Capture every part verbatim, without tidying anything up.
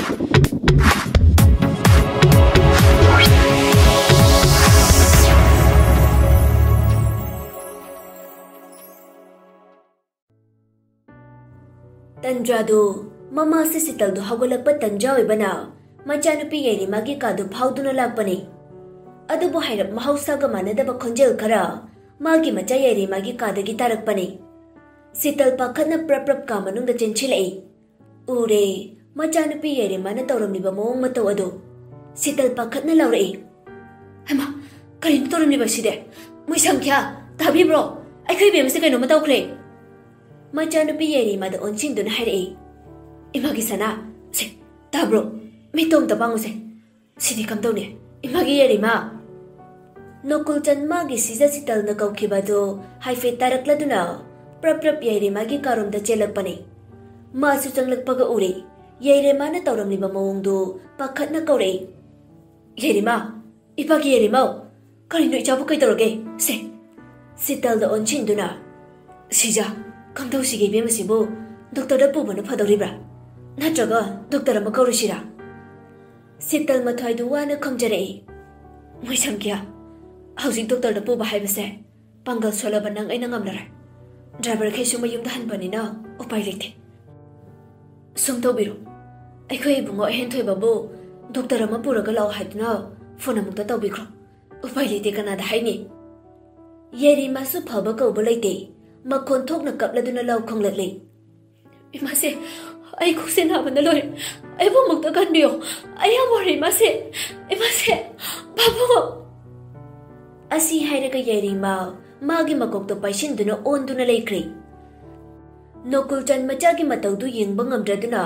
ꯇꯟꯖꯥꯗꯨ ꯃꯃꯥꯁꯦ ꯁꯤꯇꯜꯗꯨ ꯍꯧꯒꯠꯂꯛꯄ ꯇꯟꯖꯥ ꯑꯣꯏꯕꯅ ꯃꯆꯥꯅꯨꯄꯤ ꯌꯥꯏꯔꯤꯃꯥꯒꯤ ꯀꯥꯗꯨ ꯐꯥꯎꯗꯨꯅ ꯂꯥꯛꯄꯅꯤ꯫ ꯑꯗꯨꯕꯨ ꯍꯥꯏꯔꯞ ꯃꯍꯧꯁꯥꯒ ꯃꯥꯟꯅꯗꯕ ꯈꯣꯟꯖꯦꯜ ꯈꯔ ꯃꯥꯒꯤ ꯃꯆꯥ ꯌꯥꯏꯔꯤꯃꯥꯒꯤ ꯀꯥꯗꯒꯤ ꯇꯥꯔꯛꯄꯅꯤ꯫ ꯁꯤꯇꯜ ꯄꯥꯈꯠꯅ ꯄ꯭ꯔꯞ ꯄ꯭ꯔꯞ ꯀꯥ ꯃꯅꯨꯡꯗ ꯆꯦꯟꯁꯤꯜꯂꯛꯏ꯫ ꯎꯔꯦ, ꯃꯆꯥꯅꯨꯄꯤ ꯌꯥꯏꯔꯤꯃꯥꯅ ꯇꯧꯔꯝꯂꯤꯕ ꯃꯑꯣꯡ ꯃꯇꯧ ꯑꯗꯨ꯫ ꯁꯤꯇꯜ ꯄꯥꯈꯠꯅ ꯂꯥꯎꯔꯛꯏ, "ꯍꯩꯃꯥ, ꯀꯔꯤꯅꯣ ꯇꯧꯔꯝꯂꯤꯕꯁꯤꯗꯤ? ꯃꯣꯏ ꯁꯪꯈ꯭ꯌꯥ, ꯇꯥꯕꯤꯕ꯭ꯔꯣ? ꯑꯩꯈꯣꯏ ꯏꯕꯦꯝꯃꯁꯦ ꯀꯩꯅꯣꯝꯃ ꯇꯧꯈ꯭ꯔꯦ!" ꯃꯆꯥꯅꯨꯄꯤ ꯌꯥꯏꯔꯤꯃꯥꯗ ꯑꯣꯟꯁꯤꯟꯗꯨꯅ ꯍꯥꯏꯔꯛꯏ, "ꯏꯃꯥꯒꯤ ꯁꯅꯥ, ꯁꯦ, ꯇꯥꯕ꯭ꯔꯣ? ꯃꯤꯠꯇꯣ ꯑꯝꯇ ꯄꯥꯡꯉꯨꯁꯦ꯫ ꯁꯤꯗꯤ ꯀꯝꯗꯧꯅꯤ? ꯏꯃꯥꯒꯤ ꯌꯥꯏꯔꯤꯃꯥ!" ꯅꯣꯀꯨꯜꯆꯟ ꯃꯥꯒꯤ ꯁꯤꯖ ꯁꯤꯇꯜꯅ ꯀꯧꯈꯤꯕꯗꯨ ꯍꯥꯏꯐꯦꯠ ꯇꯥꯔꯛꯂꯗꯨꯅ ꯄ꯭ꯔꯞ ꯄ꯭ꯔꯞ ꯌꯥꯏꯔꯤꯃꯥꯒꯤ ꯀꯥꯔꯣꯝꯗ ꯆꯦꯜꯂꯛꯄꯅꯤ꯫ ꯃꯥꯁꯨ ꯆꯪꯂꯛꯄꯒ ꯎꯔꯦ, ꯌꯥꯏꯔꯤꯃꯥꯅ ꯇꯧꯔꯝꯂꯤꯕ ꯃꯑꯣꯡꯗꯨ ꯄꯥꯈꯠꯅ ꯀꯧꯔꯛꯏ, "ꯌꯥꯏꯔꯤꯃꯥ! ꯏꯄꯥꯒꯤ ꯌꯥꯏꯔꯤꯃꯥꯎ! ꯀꯔꯤꯅꯣ ꯏꯆꯥꯕꯨ ꯀꯩꯗꯧꯔꯒꯦ? ꯁꯦ!" ꯁꯤꯇꯜꯗ ꯑꯣꯟꯁꯤꯟꯗꯨꯅ, "ꯁꯤꯖ, ꯀꯝꯗꯧꯁꯤꯒꯦ ꯏꯕꯦꯝꯃꯁꯤꯕꯨ? ꯗꯣꯛꯇꯔꯗ ꯄꯨꯕꯅ ꯐꯗꯧꯔꯤꯕ꯭ꯔꯥ? ꯅꯠꯇ꯭ꯔꯒ ꯗꯣꯛꯇꯔ ꯑꯃ ꯀꯧꯔꯨꯁꯤꯔꯥ?" ꯁꯤꯇꯜ ꯃꯊ꯭ꯋꯥꯏꯗꯨ ꯋꯥꯅ ꯈꯨꯝꯖꯔꯛꯏ, "ꯃꯣꯏ ꯁꯪꯈꯤꯌꯥ, ꯍꯧꯖꯤꯛ ꯗꯣꯛꯇꯔꯗ ꯄꯨꯕ ꯍꯥꯏꯕꯁꯦ ꯄꯥꯡꯒꯜ ꯁꯣꯜꯂꯕ ꯅꯪ ꯑꯩꯅ ꯉꯝꯂꯔꯣꯏ꯫ ꯗ꯭ꯔꯥꯏꯚꯔꯈꯩꯁꯨ ꯃꯌꯨꯝꯗ ꯍꯟꯕꯅꯤꯅ ꯎꯄꯥꯏ ꯂꯩꯇꯦ꯫ ꯁꯨꯝ ꯇꯧꯕꯤꯔꯣ, ꯑꯩꯈꯣꯏ ꯏꯕꯨꯡꯉꯣ ꯑꯍꯦꯟꯊꯣꯏꯕꯕꯨ ꯗꯣꯛꯇꯔ ꯑꯃ ꯄꯨꯔꯒ ꯂꯥꯛꯑꯣ ꯍꯥꯏꯗꯨꯅ ꯐꯣꯟ ꯑꯃꯨꯛꯇ ꯇꯧꯕꯤꯈ꯭ꯔꯣ꯫ ꯎꯄꯥꯏ ꯂꯩꯇꯦ, ꯀꯅꯥꯗ ꯍꯥꯏꯅꯤ?" ꯌꯥꯏꯔꯤꯃꯥꯁꯨ ꯐꯕ ꯀꯧꯕ ꯂꯩꯇꯦ, ꯃꯈꯣꯟ ꯊꯣꯛꯅ ꯀꯞꯂꯗꯨꯅ ꯂꯥꯎ ꯈꯣꯡꯂꯛꯂꯦ, "ꯏꯃꯥꯁꯦ, ꯑꯩ ꯀꯣꯛꯁꯦ ꯅꯥꯕꯅ ꯂꯣꯏꯔꯦ꯫ ꯑꯩꯕꯨ ꯑꯃꯨꯛꯇ ꯀꯟꯕꯤꯌꯣ꯫ ꯑꯩ ꯌꯥꯝ ꯋꯥꯔꯦ, ꯏꯃꯥꯁꯦ꯫ ꯏꯃꯥꯁꯦ, ꯄꯥꯕꯨꯡ!" ꯑꯁꯤ ꯍꯥꯏꯔꯒ ꯌꯥꯏꯔꯤꯃꯥ ꯃꯥꯒꯤ ꯃꯀꯣꯛꯇꯣ ꯄꯥꯏꯁꯤꯟꯗꯨꯅ ꯑꯣꯟꯗꯨꯅ ꯂꯩꯈ꯭ꯔꯦ꯫ ꯅꯣꯀꯨꯜꯆꯟ ꯃꯆꯥꯒꯤ ꯃꯇꯧꯗꯨ ꯌꯦꯡꯕ ꯉꯝꯗ꯭ꯔꯗꯨꯅ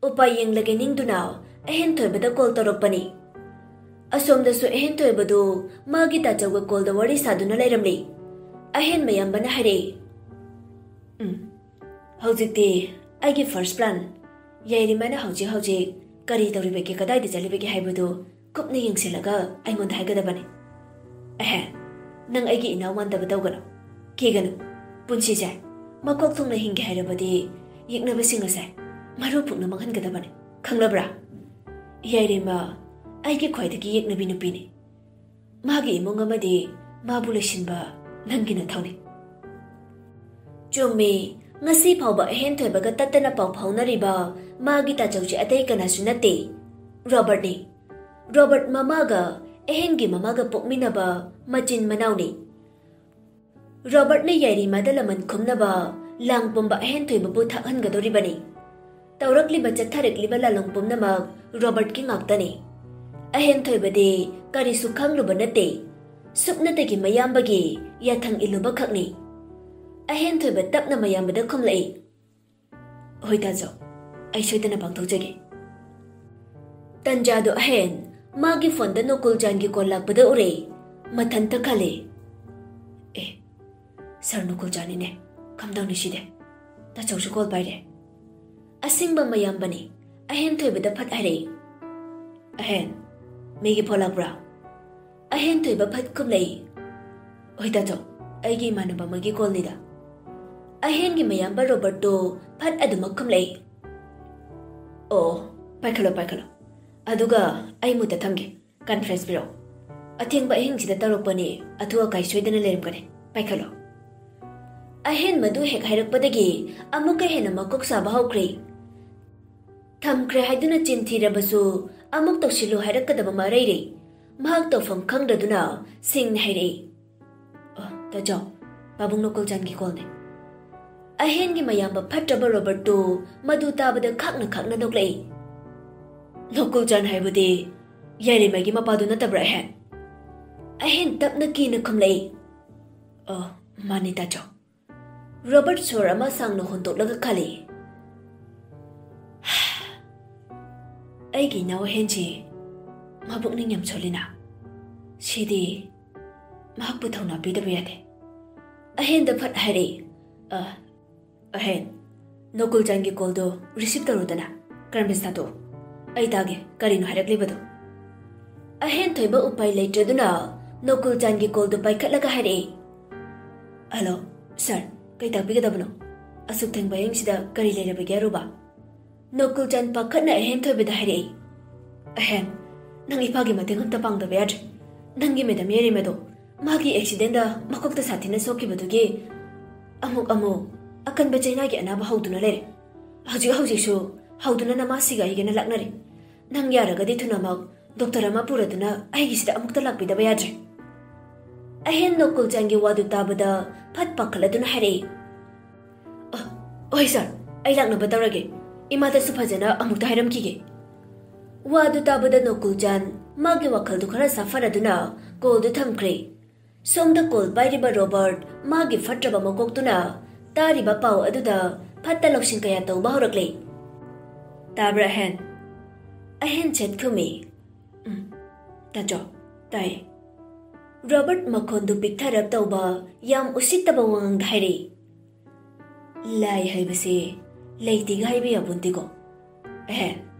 ꯎꯄꯥꯏ ꯌꯦꯡꯂꯒꯦ ꯅꯤꯡꯗꯨꯅ ꯑꯍꯦꯟ ꯊꯣꯏꯕꯗ ꯀꯣꯜ ꯇꯧꯔꯛꯄꯅꯤ꯫ ꯑꯁꯣꯝꯗꯁꯨ ꯑꯍꯦꯟ ꯊꯣꯏꯕꯗꯨ ꯃꯥꯒꯤ ꯇꯥꯆꯧꯒ ꯀꯣꯜꯗ ꯋꯥꯔꯤ ꯁꯥꯗꯨꯅ ꯂꯩꯔꯝꯂꯤ꯫ ꯑꯍꯦꯟ ꯃꯌꯥꯝꯕꯅ ꯍꯥꯏꯔꯛꯏ, "ꯎꯝ, ꯍꯧꯖꯤꯛꯇꯤ ꯑꯩꯒꯤ ꯐꯥꯔꯁ ꯄ꯭ꯂꯥꯟ, ꯌꯥꯏꯔꯤꯃꯥꯅ ꯍꯧꯖꯤꯛ ꯍꯧꯖꯤꯛ ꯀꯔꯤ ꯇꯧꯔꯤꯕꯒꯦ, ꯀꯗꯥꯏꯗ ꯆꯠꯂꯤꯕꯒꯦ ꯍꯥꯏꯕꯗꯨ ꯀꯨꯞꯅ ꯌꯦꯡꯁꯤꯜꯂꯒ ꯑꯩꯉꯣꯟꯗ ꯍꯥꯏꯒꯗꯕꯅꯤ꯫ ꯑꯦꯍꯦ, ꯅꯪ ꯑꯩꯒꯤ ꯏꯅꯥꯎ ꯃꯥꯟꯗꯕ ꯇꯧꯒꯅꯨ, ꯀꯤꯒꯅꯨ꯫ ꯄꯨꯟꯁꯤꯁꯦ ꯃꯀꯣꯛ ꯊꯣꯡꯅ ꯍꯤꯡꯒꯦ ꯍꯥꯏꯔꯕꯗꯤ ꯌꯦꯛꯅꯕꯁꯤꯡ ꯑꯁꯦ ꯃꯔꯨ ꯐꯨꯛꯅ ꯃꯥꯡꯍꯟꯒꯗꯕꯅꯤ, ꯈꯪꯂꯕ꯭ꯔꯥ?" ꯌꯥꯏꯔꯦꯝꯃ ꯑꯩꯒꯤ ꯈ꯭ꯋꯥꯏꯗꯒꯤ ꯌꯦꯛꯅꯕꯤ ꯅꯨꯄꯤꯅꯤ꯫ ꯃꯥꯒꯤ ꯏꯃꯨꯡ ꯑꯃꯗꯤ ꯃꯥꯕꯨ ꯂꯣꯏꯁꯤꯟꯕ ꯅꯪꯒꯤ ꯅꯊꯧꯅꯤ꯫ ꯆꯨꯝꯃꯤ, ꯉꯁꯤ ꯐꯥꯎꯕ ꯑꯍꯦꯟ ꯊꯣꯏꯕꯒ ꯇꯠꯇꯅ ꯄꯥꯎ ꯐꯥꯎꯅꯔꯤꯕ ꯃꯥꯒꯤ ꯇꯥꯆꯧꯁꯤ ꯑꯇꯩ ꯀꯅꯥꯁꯨ ꯅꯠꯇꯦ, ꯔꯣꯕꯔꯠꯅꯤ꯫ ꯔꯣꯕꯔꯠ ꯃꯃꯥꯒ ꯑꯍꯦꯟꯒꯤ ꯃꯃꯥꯒ ꯄꯣꯛꯃꯤꯟꯅꯕ ꯃꯆꯤꯟ ꯃꯅꯥꯎꯅꯤ꯫ ꯔꯣꯕꯔꯠꯅ ꯌꯥꯏꯔꯤꯃꯥꯗ ꯂꯃꯟ ꯈꯨꯝꯅꯕ ꯂꯥꯡ ꯄꯨꯝꯕ ꯑꯍꯦꯟ ꯊꯣꯏꯕꯕꯨ ꯊꯥꯛꯍꯟꯒꯗꯧꯔꯤꯕꯅꯤ꯫ ꯇꯧꯔꯛꯂꯤꯕ ꯆꯠꯊꯔꯛꯂꯤꯕ ꯂꯥꯂꯣꯡ ꯄꯨꯝꯅꯃꯛ ꯔꯣꯕꯔꯠꯀꯤ ꯉꯥꯛꯇꯅꯤ꯫ ꯑꯍꯦꯟ ꯊꯣꯏꯕꯗꯤ ꯀꯔꯤꯁꯨ ꯈꯪꯂꯨꯕ ꯅꯠꯇꯦ꯫ ꯁꯨꯞꯅꯇꯒꯤ ꯃꯌꯥꯝꯕꯒꯤ ꯌꯥꯊꯪ ꯏꯜꯂꯨꯕ ꯈꯛꯅꯤ꯫ ꯑꯍꯦꯟ ꯊꯣꯏꯕ ꯇꯞꯅ ꯃꯌꯥꯝꯕꯗ ꯈꯨꯝꯂꯛꯏ, "ꯍꯣꯏ ꯇꯥꯖꯧ, ꯑꯩ ꯁꯣꯏꯗꯅ ꯄꯥꯡꯊꯣꯛꯆꯒꯦ"꯫ ꯇꯟꯖꯥꯗꯨ ꯑꯍꯦꯟ ꯃꯥꯒꯤ ꯐꯣꯟꯗ ꯅꯣꯀꯨꯜ ꯆꯥꯟꯒꯤ ꯀꯣꯜ ꯂꯥꯛꯄꯗ ꯎꯔꯦ꯫ ꯃꯊꯟꯇ ꯈꯜꯂꯦ, "ꯑꯦ, ꯁꯥꯔ ꯅꯣꯀꯨꯜ ꯆꯥꯟꯅꯤꯅꯦ, ꯀꯝꯗꯧꯅꯤ ꯁꯤꯗꯤ? ꯇꯥꯆꯧꯁꯨ ꯀꯣꯜ ꯄꯥꯏꯔꯦ"꯫ ꯑꯁꯤꯡꯕ ꯃꯌꯥꯝꯕꯅꯤ꯫ ꯑꯍꯦꯟ ꯊꯣꯏꯕꯗ ꯐꯠ ꯍꯥꯏꯔꯛꯏ, "ꯑꯍꯦꯟ, ꯃꯤꯒꯤ ꯐꯣꯟ ꯂꯥꯛꯄ꯭ꯔꯥ?" ꯑꯍꯦꯟ ꯊꯣꯏꯕ ꯐꯠ ꯈꯨꯝꯂꯛꯏ, "ꯍꯣꯏ ꯇꯥꯆꯧ, ꯑꯩꯒꯤ ꯏꯃꯥꯟꯅꯕ ꯑꯃꯒꯤ ꯀꯣꯜꯅꯤꯗ"꯫ ꯑꯍꯦꯟꯒꯤ ꯃꯌꯥꯝꯕ ꯔꯣꯕꯔꯠꯇꯣ ꯐꯠ ꯑꯗꯨꯃꯛ ꯈꯨꯝꯂꯛꯏ, "ꯑꯣ, ꯄꯥꯏꯈꯠꯂꯣ, ꯄꯥꯏꯈꯠꯂꯣ꯫ ꯑꯗꯨꯒ ꯑꯩ ꯃꯨꯠꯇ ꯊꯝꯒꯦ꯫ ꯀꯟꯐ꯭ꯔꯦꯟꯁ ꯄꯤꯔꯛꯑꯣ꯫ ꯑꯊꯦꯡꯕ ꯑꯍꯤꯡꯁꯤꯗ ꯇꯧꯔꯛꯄꯅꯤ, ꯑꯊꯨ ꯑꯀꯥꯏ ꯁꯣꯏꯗꯅ ꯂꯩꯔꯝꯒꯅꯤ꯫ ꯄꯥꯏꯈꯠꯂꯣ"꯫ ꯑꯍꯦꯟ ꯃꯗꯨ ꯍꯦꯛ ꯍꯥꯏꯔꯛꯄꯗꯒꯤ ꯑꯃꯨꯛꯀ ꯍꯦꯟꯅ ꯃꯀꯣꯛ ꯁꯥꯕ ꯍꯧꯈ꯭ꯔꯦ꯫ ꯊꯝꯈ꯭ꯔꯦ ꯍꯥꯏꯗꯨꯅ ꯆꯤꯟ ꯊꯤꯔꯕꯁꯨ ꯑꯃꯨꯛ ꯇꯧꯁꯤꯜꯂꯨ ꯍꯥꯏꯔꯛꯀꯗꯕ ꯃꯔꯩꯔꯦ꯫ ꯃꯍꯥꯛ ꯇꯧꯐꯝ ꯈꯪꯗ꯭ꯔꯗꯨꯅ ꯁꯤꯡꯅ ꯍꯥꯏꯔꯛꯏ, "ꯑ, ꯇꯥꯆꯧ, ꯄꯥꯕꯨꯡ ꯅꯣꯀꯨꯜ ꯆꯥꯟꯒꯤ ꯀꯣꯜꯅꯦ"꯫ ꯑꯍꯦꯟꯒꯤ ꯃꯌꯥꯝꯕ ꯐꯠꯇ꯭ꯔꯕ ꯔꯣꯕꯔꯠꯇꯨ ꯃꯗꯨ ꯇꯥꯕꯗ ꯈꯥꯛꯅ ꯈꯥꯛꯅ ꯅꯣꯛꯂꯛꯏ꯫ "ꯅꯣꯀꯨꯜ ꯆꯥꯟ ꯍꯥꯏꯕꯗꯤ ꯌꯥꯏꯔꯤꯃꯒꯤ ꯃꯄꯥꯗꯨ ꯅꯠꯇꯕ꯭ꯔꯥ, ꯑꯍꯦꯟ?" ꯑꯍꯦꯟ ꯇꯞꯅ ꯀꯤꯅ ꯈꯨꯝꯂꯛꯏ, "ꯑ, ꯃꯥꯅꯤ ꯇꯥꯆꯧ"꯫ ꯔꯣꯕꯔꯠ ꯁꯣꯔ ꯑꯃ ꯁꯥꯡꯅ ꯍꯣꯟꯗꯣꯛꯂꯒ ꯈꯜꯂꯤ, "ꯑꯩꯒꯤ ꯏꯅꯥꯎ ꯑꯍꯦꯟꯁꯤ ꯃꯄꯨꯛꯅꯤꯡ ꯌꯥꯝ ꯁꯣꯜꯂꯤꯅ꯫ ꯁꯤꯗꯤ ꯃꯍꯥꯛꯄꯨ ꯊꯧꯅꯥ ꯄꯤꯗꯕ ꯌꯥꯗꯦ"꯫ ꯑꯍꯦꯟꯗ ꯐꯠ ꯍꯥꯏꯔꯛꯏ, "ꯑ, ꯑꯍꯦꯟ, ꯅꯣꯀꯨꯜ ꯆꯥꯟꯒꯤ ꯀꯣꯜꯗꯣ ꯔꯤꯁꯤꯞ ꯇꯧꯔꯨꯗꯅ꯫ ꯀꯔꯝꯕ ꯁꯥꯇꯣ? ꯑꯩ ꯇꯥꯒꯦ, ꯀꯔꯤꯅꯣ ꯍꯥꯏꯔꯛꯂꯤꯕꯗꯣ?" ꯑꯍꯦꯟ ꯊꯣꯏꯕ ꯎꯄꯥꯏ ꯂꯩꯇ꯭ꯔꯗꯨꯅ ꯅꯣꯀꯨꯜ ꯆꯥꯟꯒꯤ ꯀꯣꯜꯗꯨ ꯄꯥꯏꯈꯠꯂꯒ ꯍꯥꯏꯔꯛꯏ, "ꯍꯜꯂꯣ, ꯁꯥꯔ, ꯀꯩ ꯇꯥꯛꯄꯤꯒꯗꯕꯅꯣ? ꯑꯁꯨꯛ ꯊꯦꯡꯕ ꯑꯍꯤꯡꯁꯤꯗ ꯀꯔꯤ ꯂꯩꯔꯕꯒꯦ ꯑꯔꯨꯕ?" ꯅꯣꯀꯨꯜ ꯆꯥꯟ ꯄꯥꯈꯠꯅ ꯑꯍꯦꯟ ꯊꯣꯏꯕꯗ ꯍꯥꯏꯔꯛꯏ, ꯑꯍꯦꯟ, ꯅꯪ ꯏꯄꯥꯒꯤ ꯃꯇꯦꯡ ꯑꯝꯇ ꯄꯥꯡꯗꯕ ꯌꯥꯗ꯭ꯔꯦ꯫ ꯅꯪꯒꯤ ꯃꯦꯗꯥꯝ ꯌꯥꯏꯔꯦꯝꯃꯗꯣ ꯃꯥꯒꯤ ꯑꯦꯛꯁꯤꯗꯦꯟꯗ ꯃꯀꯣꯛꯇ ꯁꯥꯊꯤꯅ ꯁꯣꯛꯈꯤꯕꯗꯨꯒꯤ ꯑꯃꯨꯛ ꯑꯃꯨꯛ ꯑꯀꯟꯕ ꯆꯩꯅꯥꯒꯤ ꯑꯅꯥꯕ ꯍꯧꯗꯨꯅ ꯂꯩꯔꯦ꯫ ꯍꯧꯖꯤꯛ ꯍꯧꯖꯤꯛꯁꯨ ꯍꯧꯗꯨꯅ ꯅꯃꯥꯁꯤꯒ ꯑꯩꯒꯅ ꯂꯥꯛꯅꯔꯤ꯫ ꯅꯪ ꯌꯥꯔꯒꯗꯤ ꯊꯨꯅꯃꯛ ꯗꯣꯛꯇꯔ ꯑꯃ ꯄꯨꯔꯗꯨꯅ ꯑꯩꯒꯤꯁꯤꯗ ꯑꯃꯨꯛꯇ ꯂꯥꯛꯄꯤꯗꯕ ꯌꯥꯗ꯭ꯔꯦ꯫ ꯑꯍꯦꯟ ꯅꯣꯀꯨꯜꯆꯥꯟꯒꯤ ꯋꯥꯗꯨ ꯇꯥꯕꯗ ꯐꯠ ꯄꯥꯈꯠꯂꯗꯨꯅ ꯍꯥꯏꯔꯛꯏ, "ꯑ, ꯍꯣꯏ ꯁꯥꯔ, ꯑꯩ ꯂꯥꯛꯅꯕ ꯇꯧꯔꯒꯦ꯫ ꯏꯃꯥꯗꯁꯨ ꯐꯖꯅ ꯑꯃꯨꯛꯇ ꯍꯥꯏꯔꯝꯈꯤꯒꯦ꯫" ꯋꯥꯗꯨ ꯇꯥꯕꯗ ꯅꯣꯀꯨꯜꯆꯥꯟ ꯃꯥꯒꯤ ꯋꯥꯈꯜꯗꯨ ꯈꯔ ꯁꯥꯐꯔꯗꯨꯅ ꯀꯣꯜꯗꯨ ꯊꯝꯈ꯭ꯔꯦ꯫ ꯁꯣꯝꯗ ꯀꯣꯜ ꯄꯥꯏꯔꯤꯕ ꯔꯣꯕꯔꯠ ꯃꯥꯒꯤ ꯐꯠꯇ꯭ꯔꯕ ꯃꯀꯣꯛꯇꯨꯅ ꯇꯥꯔꯤꯕ ꯄꯥꯎ ꯑꯗꯨꯗ ꯐꯠꯇ ꯂꯧꯁꯤꯡ ꯀꯌꯥ ꯇꯧꯕ ꯍꯧꯔꯛꯂꯦ꯫ "ꯇꯥꯕ꯭ꯔꯥ, ꯑꯍꯦꯟ?" ꯑꯍꯦꯟ ꯁꯦꯠ ꯈꯨꯝꯃꯤ꯫ "ꯎꯝ, ꯇꯥꯆꯧ, ꯇꯥꯏ꯫" ꯔꯣꯕꯔꯠ ꯃꯈꯣꯟꯗꯨ ꯄꯤꯛꯊꯔꯞ ꯇꯧꯕ, ꯌꯥꯝ ꯎꯁꯤꯠꯇꯕ ꯋꯥꯉꯥꯡꯗ ꯍꯥꯏꯔꯛꯏ, "ꯂꯥꯏ ꯍꯥꯏꯕꯁꯦ ꯂꯩꯇꯦꯒ ꯍꯥꯏꯕ ꯌꯥꯄꯣꯟꯇꯦꯀꯣ꯫ ꯑꯦꯍꯦ,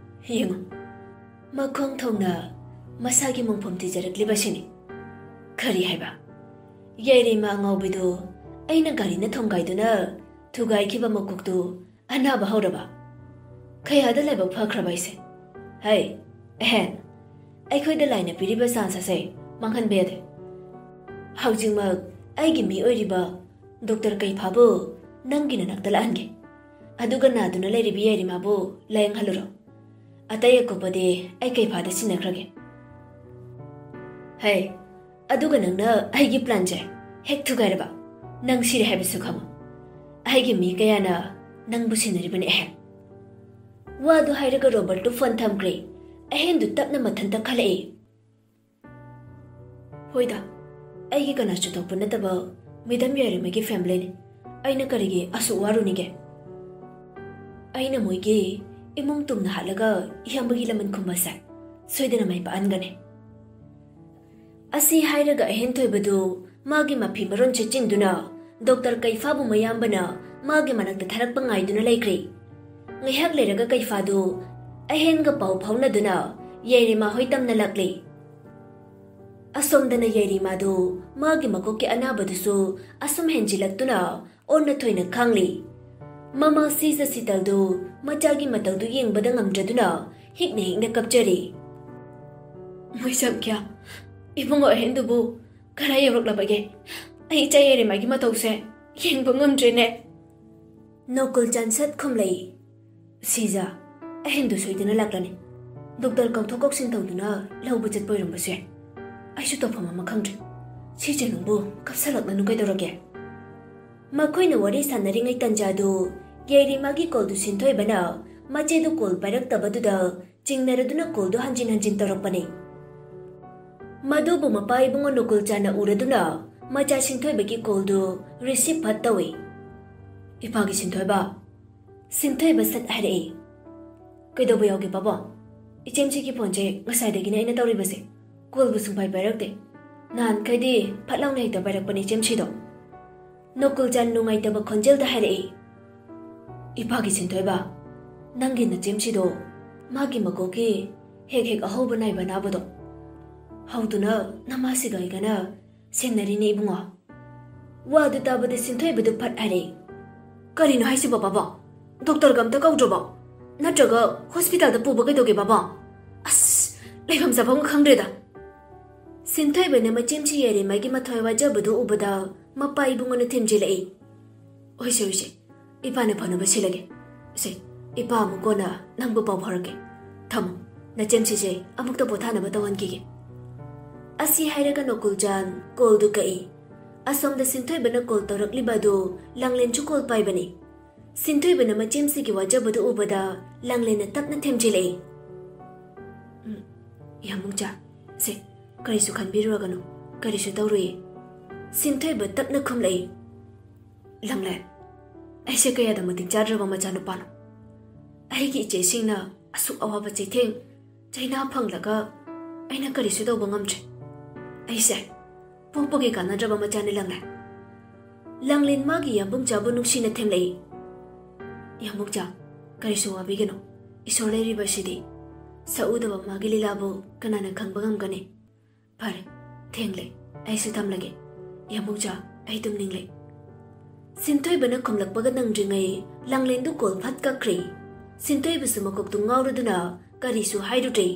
ꯌꯦꯡꯉꯨ, ꯃꯈꯣꯡ ꯊꯣꯡꯅ ꯃꯁꯥꯒꯤ ꯃꯣꯡꯐꯝ ꯊꯤꯖꯔꯛꯂꯤꯕꯁꯤꯅꯤ꯫" "ꯀꯔꯤ ꯍꯥꯏꯕ?" "ꯌꯥꯏꯔꯦꯝꯃ ꯑꯉꯥꯎꯕꯤꯗꯨ ꯑꯩꯅ ꯒꯥꯔꯤꯅ ꯊꯣꯝꯒꯥꯏꯗꯨꯅ ꯊꯨꯒꯥꯏꯈꯤꯕ ꯃꯀꯣꯛꯇꯨ ꯑꯅꯥꯕ ꯍꯧꯔꯕ? ꯈꯌꯥꯗ ꯂꯥꯏꯕꯛ ꯐꯈ꯭ꯔꯕ ꯑꯩꯁꯦ꯫ ꯍꯩ, ꯑꯦꯍꯦꯟ, ꯑꯩꯈꯣꯏꯗ ꯂꯥꯏꯅ ꯄꯤꯔꯤꯕ ꯆꯥꯟꯁ ꯑꯁꯦ ꯃꯥꯡꯍꯟꯕ ꯌꯥꯗꯦ꯫ ꯍꯧꯖꯤꯛꯃꯛ ꯑꯩꯒꯤ ꯃꯤ ꯑꯣꯏꯔꯤꯕ ꯗꯣꯛꯇꯔ ꯀꯩꯐꯥꯕꯨ ꯅꯪꯒꯤ ꯅꯅꯥꯛꯇ ꯂꯥꯛꯍꯟꯒꯦ꯫ ꯑꯗꯨꯒ ꯅꯥꯗꯨꯅ ꯂꯩꯔꯤꯕ ꯌꯥꯏꯔꯦꯝꯃꯕꯨ ꯂꯥꯌꯦꯡꯍꯜꯂꯨꯔꯣ꯫ ꯑꯇꯩ ꯑꯀꯨꯞꯄꯗꯤ ꯑꯩ ꯀꯩꯐꯥꯗ ꯁꯤꯟꯅꯈ꯭ꯔꯒꯦ꯫" "ꯍꯩ, ꯑꯗꯨꯒ ꯅꯪꯅ ꯑꯩꯒꯤ ꯄ꯭ꯂꯥꯟꯁꯦ ꯍꯦꯛ ꯊꯨꯒꯥꯏꯔꯕ, ꯅꯪ ꯁꯤꯔꯦ ꯍꯥꯏꯕꯁꯨ ꯈꯪꯉꯨ꯫ ꯑꯩꯒꯤ ꯃꯤ ꯀꯌꯥꯅ ꯅꯪꯕꯨ ꯁꯤꯟꯅꯔꯤꯕꯅꯦ, ꯑꯍꯦꯟ꯫" ꯋꯥꯗꯨ ꯍꯥꯏꯔꯒ ꯔꯣꯕꯔꯠꯇꯨ ꯐꯣꯟ ꯊꯝꯈ꯭ꯔꯦ꯫ ꯑꯍꯦꯟꯗꯨ ꯇꯞꯅ ꯃꯊꯟꯇ ꯈꯜꯂꯛꯏ, "ꯍꯣꯏꯗ, ꯑꯩꯒꯤ ꯀꯅꯥꯁꯨ ꯊꯣꯛꯄ ꯅꯠꯇꯕ ꯃꯦꯗꯥꯝ ꯌꯥꯏꯔꯦꯝꯃꯒꯤ ꯐꯦꯃꯤꯂꯤꯅꯤ꯫ ꯑꯩꯅ ꯀꯔꯤꯒꯤ ꯑꯁꯨꯛ ꯋꯥꯔꯨꯅꯤꯒꯦ? ꯑꯩꯅ ꯃꯣꯏꯒꯤ ꯏꯃꯨꯡ ꯇꯨꯝꯅ ꯍꯥꯠꯂꯒ ꯏꯌꯥꯝꯕꯒꯤ ꯂꯃꯟ ꯈꯨꯝꯕꯁꯦ ꯁꯣꯏꯗꯅ ꯃꯥꯏ ꯄꯥꯛꯍꯟꯒꯅꯤ꯫" ꯑꯁꯤ ꯍꯥꯏꯔꯒ ꯑꯍꯦꯟ ꯊꯣꯏꯕꯗꯨ ꯃꯥꯒꯤ ꯃꯐꯤ ꯃꯔꯣꯟ ꯁꯦꯠꯆꯤꯟꯗꯨꯅ ꯗꯣꯛꯇꯔ ꯀꯩꯐꯥꯕꯨ ꯃꯌꯥꯝꯕꯅ ꯃꯥꯒꯤ ꯃꯅꯥꯛꯇ ꯊꯥꯔꯛꯄ ꯉꯥꯏꯗꯨꯅ ꯂꯩꯈ꯭ꯔꯦ꯫ ꯉꯥꯏꯍꯥꯛ ꯂꯩꯔꯒ ꯀꯩꯐꯥꯗꯨ ꯑꯍꯦꯟꯒ ꯄꯥꯎ ꯐꯥꯎꯅꯗꯨꯅ ꯌꯥꯏꯔꯦꯝꯃ ꯍꯣꯏ ꯇꯝꯅ ꯂꯥꯛꯂꯦ꯫ ꯑꯁꯣꯝꯗꯅ ꯌꯥꯏꯔꯦꯝꯃꯗꯨ ꯃꯥꯒꯤ ꯃꯀꯣꯛꯀꯤ ꯑꯅꯥꯕꯗꯨꯁꯨ ꯑꯁꯨꯝ ꯍꯦꯟꯖꯤꯜꯂꯛꯇꯨꯅ ꯑꯣꯟꯅ ꯊꯣꯏꯅ ꯈꯥꯡꯂꯤ꯫ ꯃꯃꯥ ꯁꯤꯖ ꯁꯤꯇꯜꯗꯨ ꯃꯆꯥꯒꯤ ꯃꯇꯧꯗꯨ ꯌꯦꯡꯕꯗ ꯉꯝꯗ꯭ꯔꯗꯨꯅ ꯍꯤꯛꯅ ꯍꯤꯛꯅ ꯀꯞꯆꯔꯤ꯫ ꯃꯣꯏꯁꯝ ꯀꯌꯥ? ꯏꯕꯨꯡꯉꯣ ꯑꯍꯦꯟꯗꯨꯕꯨ ꯀꯗꯥꯏ ꯌꯧꯔꯛꯂꯕꯒꯦ? ꯑꯩ ꯏꯆꯥ ꯌꯥꯏꯔꯦꯝꯃꯒꯤ ꯃꯇꯧꯁꯦ ꯌꯦꯡꯕ ꯉꯝꯗ꯭ꯔꯦꯅꯦ꯫ ꯅꯣꯀꯨꯜ ꯆꯥꯟ ꯁꯠ ꯈꯨꯝꯂꯛꯏ꯫ "ꯁꯤꯖ, ꯑꯍꯦꯟꯗꯨ ꯁꯣꯏꯗꯅ ꯂꯥꯛꯂꯅꯤ꯫ ꯗꯣꯛꯇꯔ ꯀꯧꯊꯣꯛ ꯀꯧꯁꯤꯟ ꯇꯧꯗꯨꯅ ꯂꯧꯕ ꯆꯠꯄ ꯑꯣꯏꯔꯝꯕꯁꯨ ꯌꯥꯏ꯫ ꯑꯩꯁꯨ ꯇꯧꯐꯝ ꯑꯃ ꯈꯪꯗ꯭ꯔꯦ꯫ ꯁꯤꯖ, ꯅꯪꯕꯨ ꯀꯞꯁꯜꯂꯛꯂꯅꯨ ꯀꯩꯗꯧꯔꯒꯦ?" ꯃꯈꯣꯏꯅ ꯋꯥꯔꯤ ꯁꯥꯟꯅꯔꯤꯉꯩ ꯇꯟꯖꯥꯗꯨ ꯌꯥꯏꯔꯦꯝꯃꯒꯤ ꯀꯣꯜꯗꯨ ꯁꯤꯟꯊꯣꯏꯕꯅ ꯃꯆꯦꯗꯨ ꯀꯣꯜ ꯄꯥꯏꯔꯛꯇꯕꯗꯨꯗ ꯆꯤꯡꯅꯔꯗꯨꯅ ꯀꯣꯜꯗꯨ ꯍꯟꯖꯤꯟ ꯍꯟꯖꯤꯟ ꯇꯧꯔꯛꯄꯅꯤ꯫ ꯃꯗꯨꯕꯨ ꯃꯄꯥ ꯏꯕꯨꯡꯉꯣ ꯅꯣꯀꯨꯜ ꯆꯥꯟꯅ ꯎꯔꯗꯨꯅ ꯃꯆꯥ ꯁꯤꯟꯊꯣꯏꯕꯒꯤ ꯀꯣꯜꯗꯨ ꯔꯤꯁꯤꯞ ꯐꯠ ꯇꯧꯏ꯫ "ꯏꯄꯥꯒꯤ ꯁꯤꯟꯊꯣꯏꯕ?" ꯁꯤꯟꯊꯣꯏꯕ ꯁꯠ ꯍꯥꯏꯔꯛꯏ꯫ "ꯀꯩꯗꯧꯕ ꯌꯥꯎꯒꯦ ꯄꯥꯕꯨꯡ? ꯏꯆꯦꯝꯁꯤꯒꯤ ꯐꯣꯟꯁꯦ ꯉꯁꯥꯏꯗꯒꯤꯅꯦ ꯑꯩꯅ ꯇꯧꯔꯤꯕꯁꯦ, ꯀꯣꯜꯕꯨ ꯁꯨꯡꯄꯥꯏ ꯄꯥꯏꯔꯛꯇꯦ꯫ ꯅꯍꯥꯟꯈꯩꯗꯤ ꯐꯠ ꯂꯥꯎꯅ ꯍꯦꯛꯇ ꯄꯥꯏꯔꯛꯄꯅꯦ ꯏꯆꯦꯝꯁꯤꯗꯣ꯫" ꯅꯣꯀꯨꯜ ꯆꯥꯟ ꯅꯨꯡꯉꯥꯏꯇꯕ ꯈꯣꯟꯖꯦꯜꯗ ꯍꯥꯏꯔꯛꯏ꯫ "ꯏꯄꯥꯒꯤ ꯁꯤꯟꯊꯣꯏꯕ, ꯅꯪꯒꯤ ꯅꯆꯦꯝꯁꯤꯗꯣ ꯃꯥꯒꯤ ꯃꯀꯣꯛꯀꯤ ꯍꯦꯛ ꯍꯦꯛ ꯑꯍꯧꯕ ꯅꯥꯏꯕ ꯑꯅꯥꯕꯗꯣ ꯍꯧꯗꯨꯅ ꯅꯃꯥꯁꯤꯒ ꯑꯩꯒꯅ ꯁꯦꯟꯅꯔꯤꯅꯦ ꯏꯕꯨꯡꯉꯣ꯫" ꯋꯥꯗꯨ ꯇꯥꯕꯗ ꯁꯤꯟꯊꯣꯏꯕꯗꯨ ꯐꯠ ꯍꯥꯏꯔꯛꯏ꯫ "ꯀꯔꯤꯅꯣ ꯍꯥꯏꯁꯤꯕꯣ ꯄꯥꯕꯨꯡ? ꯗꯣꯛꯇꯔꯒ ꯑꯝꯇ ꯀꯧꯗ꯭ꯔꯕꯣ? ꯅꯠꯇ꯭ꯔꯒ ꯍꯣꯁꯄꯤꯇꯥꯜꯗ ꯄꯨꯕ ꯀꯩꯗꯧꯒꯦ ꯄꯥꯕꯨꯡ? ꯑꯁ, ꯂꯩꯐꯝ ꯆꯥꯐꯝꯒ ꯈꯪꯗ꯭ꯔꯦꯗ꯫" ꯁꯤꯟꯊꯣꯏꯕꯅ ꯃꯆꯦꯝꯁꯤ ꯌꯥꯏꯔꯦꯝꯃꯒꯤ ꯃꯊ꯭ꯋꯥꯏ ꯋꯥꯖꯕꯗꯨ ꯎꯕꯗ ꯃꯄꯥ ꯏꯕꯨꯡꯉꯣꯅ ꯊꯦꯝꯖꯤꯜꯂꯛꯏ꯫ "ꯍꯣꯏꯁꯦ, ꯍꯣꯏꯁꯦ, ꯏꯄꯥꯅ ꯐꯅꯕ ꯁꯤꯜꯂꯒꯦ꯫ ꯁꯦ, ꯏꯄꯥ ꯑꯃꯨꯛ ꯀꯣꯟꯅ ꯅꯪꯕꯨ ꯄꯥꯎ ꯐꯥꯎꯔꯛꯀꯦ꯫ ꯊꯝꯃꯣ, ꯅꯆꯦꯝꯁꯤꯁꯦ ꯑꯃꯨꯛꯇ ꯄꯣꯊꯥꯅꯕ ꯇꯧꯍꯟꯈꯤꯒꯦ꯫" ꯑꯁꯤ ꯍꯥꯏꯔꯒ ꯅꯣꯀꯨꯜ ꯆꯥꯟ ꯀꯣꯜꯗꯨ ꯀꯛꯏ꯫ ꯑꯁꯣꯝꯗ ꯁꯤꯟꯊꯣꯏꯕꯅ ꯀꯣꯜ ꯇꯧꯔꯛꯂꯤꯕ ꯑꯗꯨ ꯂꯥꯡꯂꯦꯟꯁꯨ ꯀꯣꯜ ꯄꯥꯏꯕꯅꯤ꯫ ꯁꯤꯟꯊꯣꯏꯕꯅ ꯃꯆꯦꯝꯁꯤꯒꯤ ꯋꯥꯖꯕꯗꯨ ꯎꯕꯗ ꯂꯥꯡꯂꯦꯟꯅ ꯇꯞꯅ ꯊꯦꯝꯖꯤꯜꯂꯛꯏ꯫ "ꯎꯝ, ꯌꯥꯝꯕꯨꯡꯆꯥ, ꯁꯦ, ꯀꯔꯤꯁꯨ ꯈꯟꯕꯤꯔꯨꯔꯒꯅꯨ, ꯀꯔꯤꯁꯨ ꯇꯧꯔꯣꯏꯌꯦ꯫" ꯁꯤꯟꯊꯣꯏꯕ ꯇꯞꯅ ꯈꯨꯝꯂꯛꯏ꯫ "ꯂꯥꯡꯂꯦꯟ, ꯑꯩꯁꯦ ꯀꯌꯥꯗ ꯃꯇꯤꯛ ꯆꯥꯗ꯭ꯔꯕ ꯃꯆꯥꯅꯨꯄꯥꯅꯣ? ꯑꯩꯒꯤ ꯏꯆꯦꯁꯤꯡꯅ ꯑꯁꯨꯛ ꯑꯋꯥꯕ ꯆꯩꯊꯦꯡ ꯆꯩꯅꯥ ꯐꯪꯂꯒ ꯑꯩꯅ ꯀꯔꯤꯁꯨ ꯇꯧꯕ ꯉꯝꯗ꯭ꯔꯦ꯫ ꯑꯩꯁꯦ ꯄꯣꯛꯄꯒꯤ ꯀꯥꯟꯅꯗ꯭ꯔꯕ ꯃꯆꯥꯅꯤ ꯂꯥꯡꯂꯦꯟ꯫" ꯂꯥꯡꯂꯦꯟ ꯃꯥꯒꯤ ꯌꯥꯝꯕꯨꯡꯆꯥꯕꯨ ꯅꯨꯡꯁꯤꯅ ꯊꯦꯝꯂꯛꯏ꯫ "ꯌꯥꯝꯕꯨꯡꯆꯥ, ꯀꯔꯤꯁꯨ ꯋꯥꯕꯤꯒꯅꯨ꯫ ꯏꯁꯣꯔ ꯂꯩꯔꯤꯕꯁꯤꯗꯤ ꯁꯛꯎꯗꯕ ꯃꯥꯒꯤ ꯂꯤꯂꯥꯕꯨ ꯀꯅꯥꯅ ꯈꯪꯕ ꯉꯝꯒꯅꯤ? ꯐꯔꯦ, ꯊꯦꯡꯂꯦ, ꯑꯩꯁꯨ ꯊꯝꯂꯒꯦ꯫ ꯌꯥꯝꯕꯨꯡꯆꯥ, ꯑꯩ ꯇꯨꯝꯅꯤꯡꯂꯦ꯫" ꯁꯤꯟꯊꯣꯏꯕꯅ ꯈꯨꯝꯂꯛꯄꯒ ꯅꯪꯗ꯭ꯔꯤꯉꯩ ꯂꯥꯡꯂꯦꯟꯗꯨ ꯀꯣꯜ ꯐꯠ ꯀꯛꯈ꯭ꯔꯦ꯫ ꯁꯤꯟꯊꯣꯏꯕꯁꯨ ꯃꯀꯣꯛꯇꯨ ꯉꯥꯎꯔꯗꯨꯅ ꯀꯔꯤꯁꯨ ꯍꯥꯏꯔꯨꯗ꯭ꯔꯦ꯫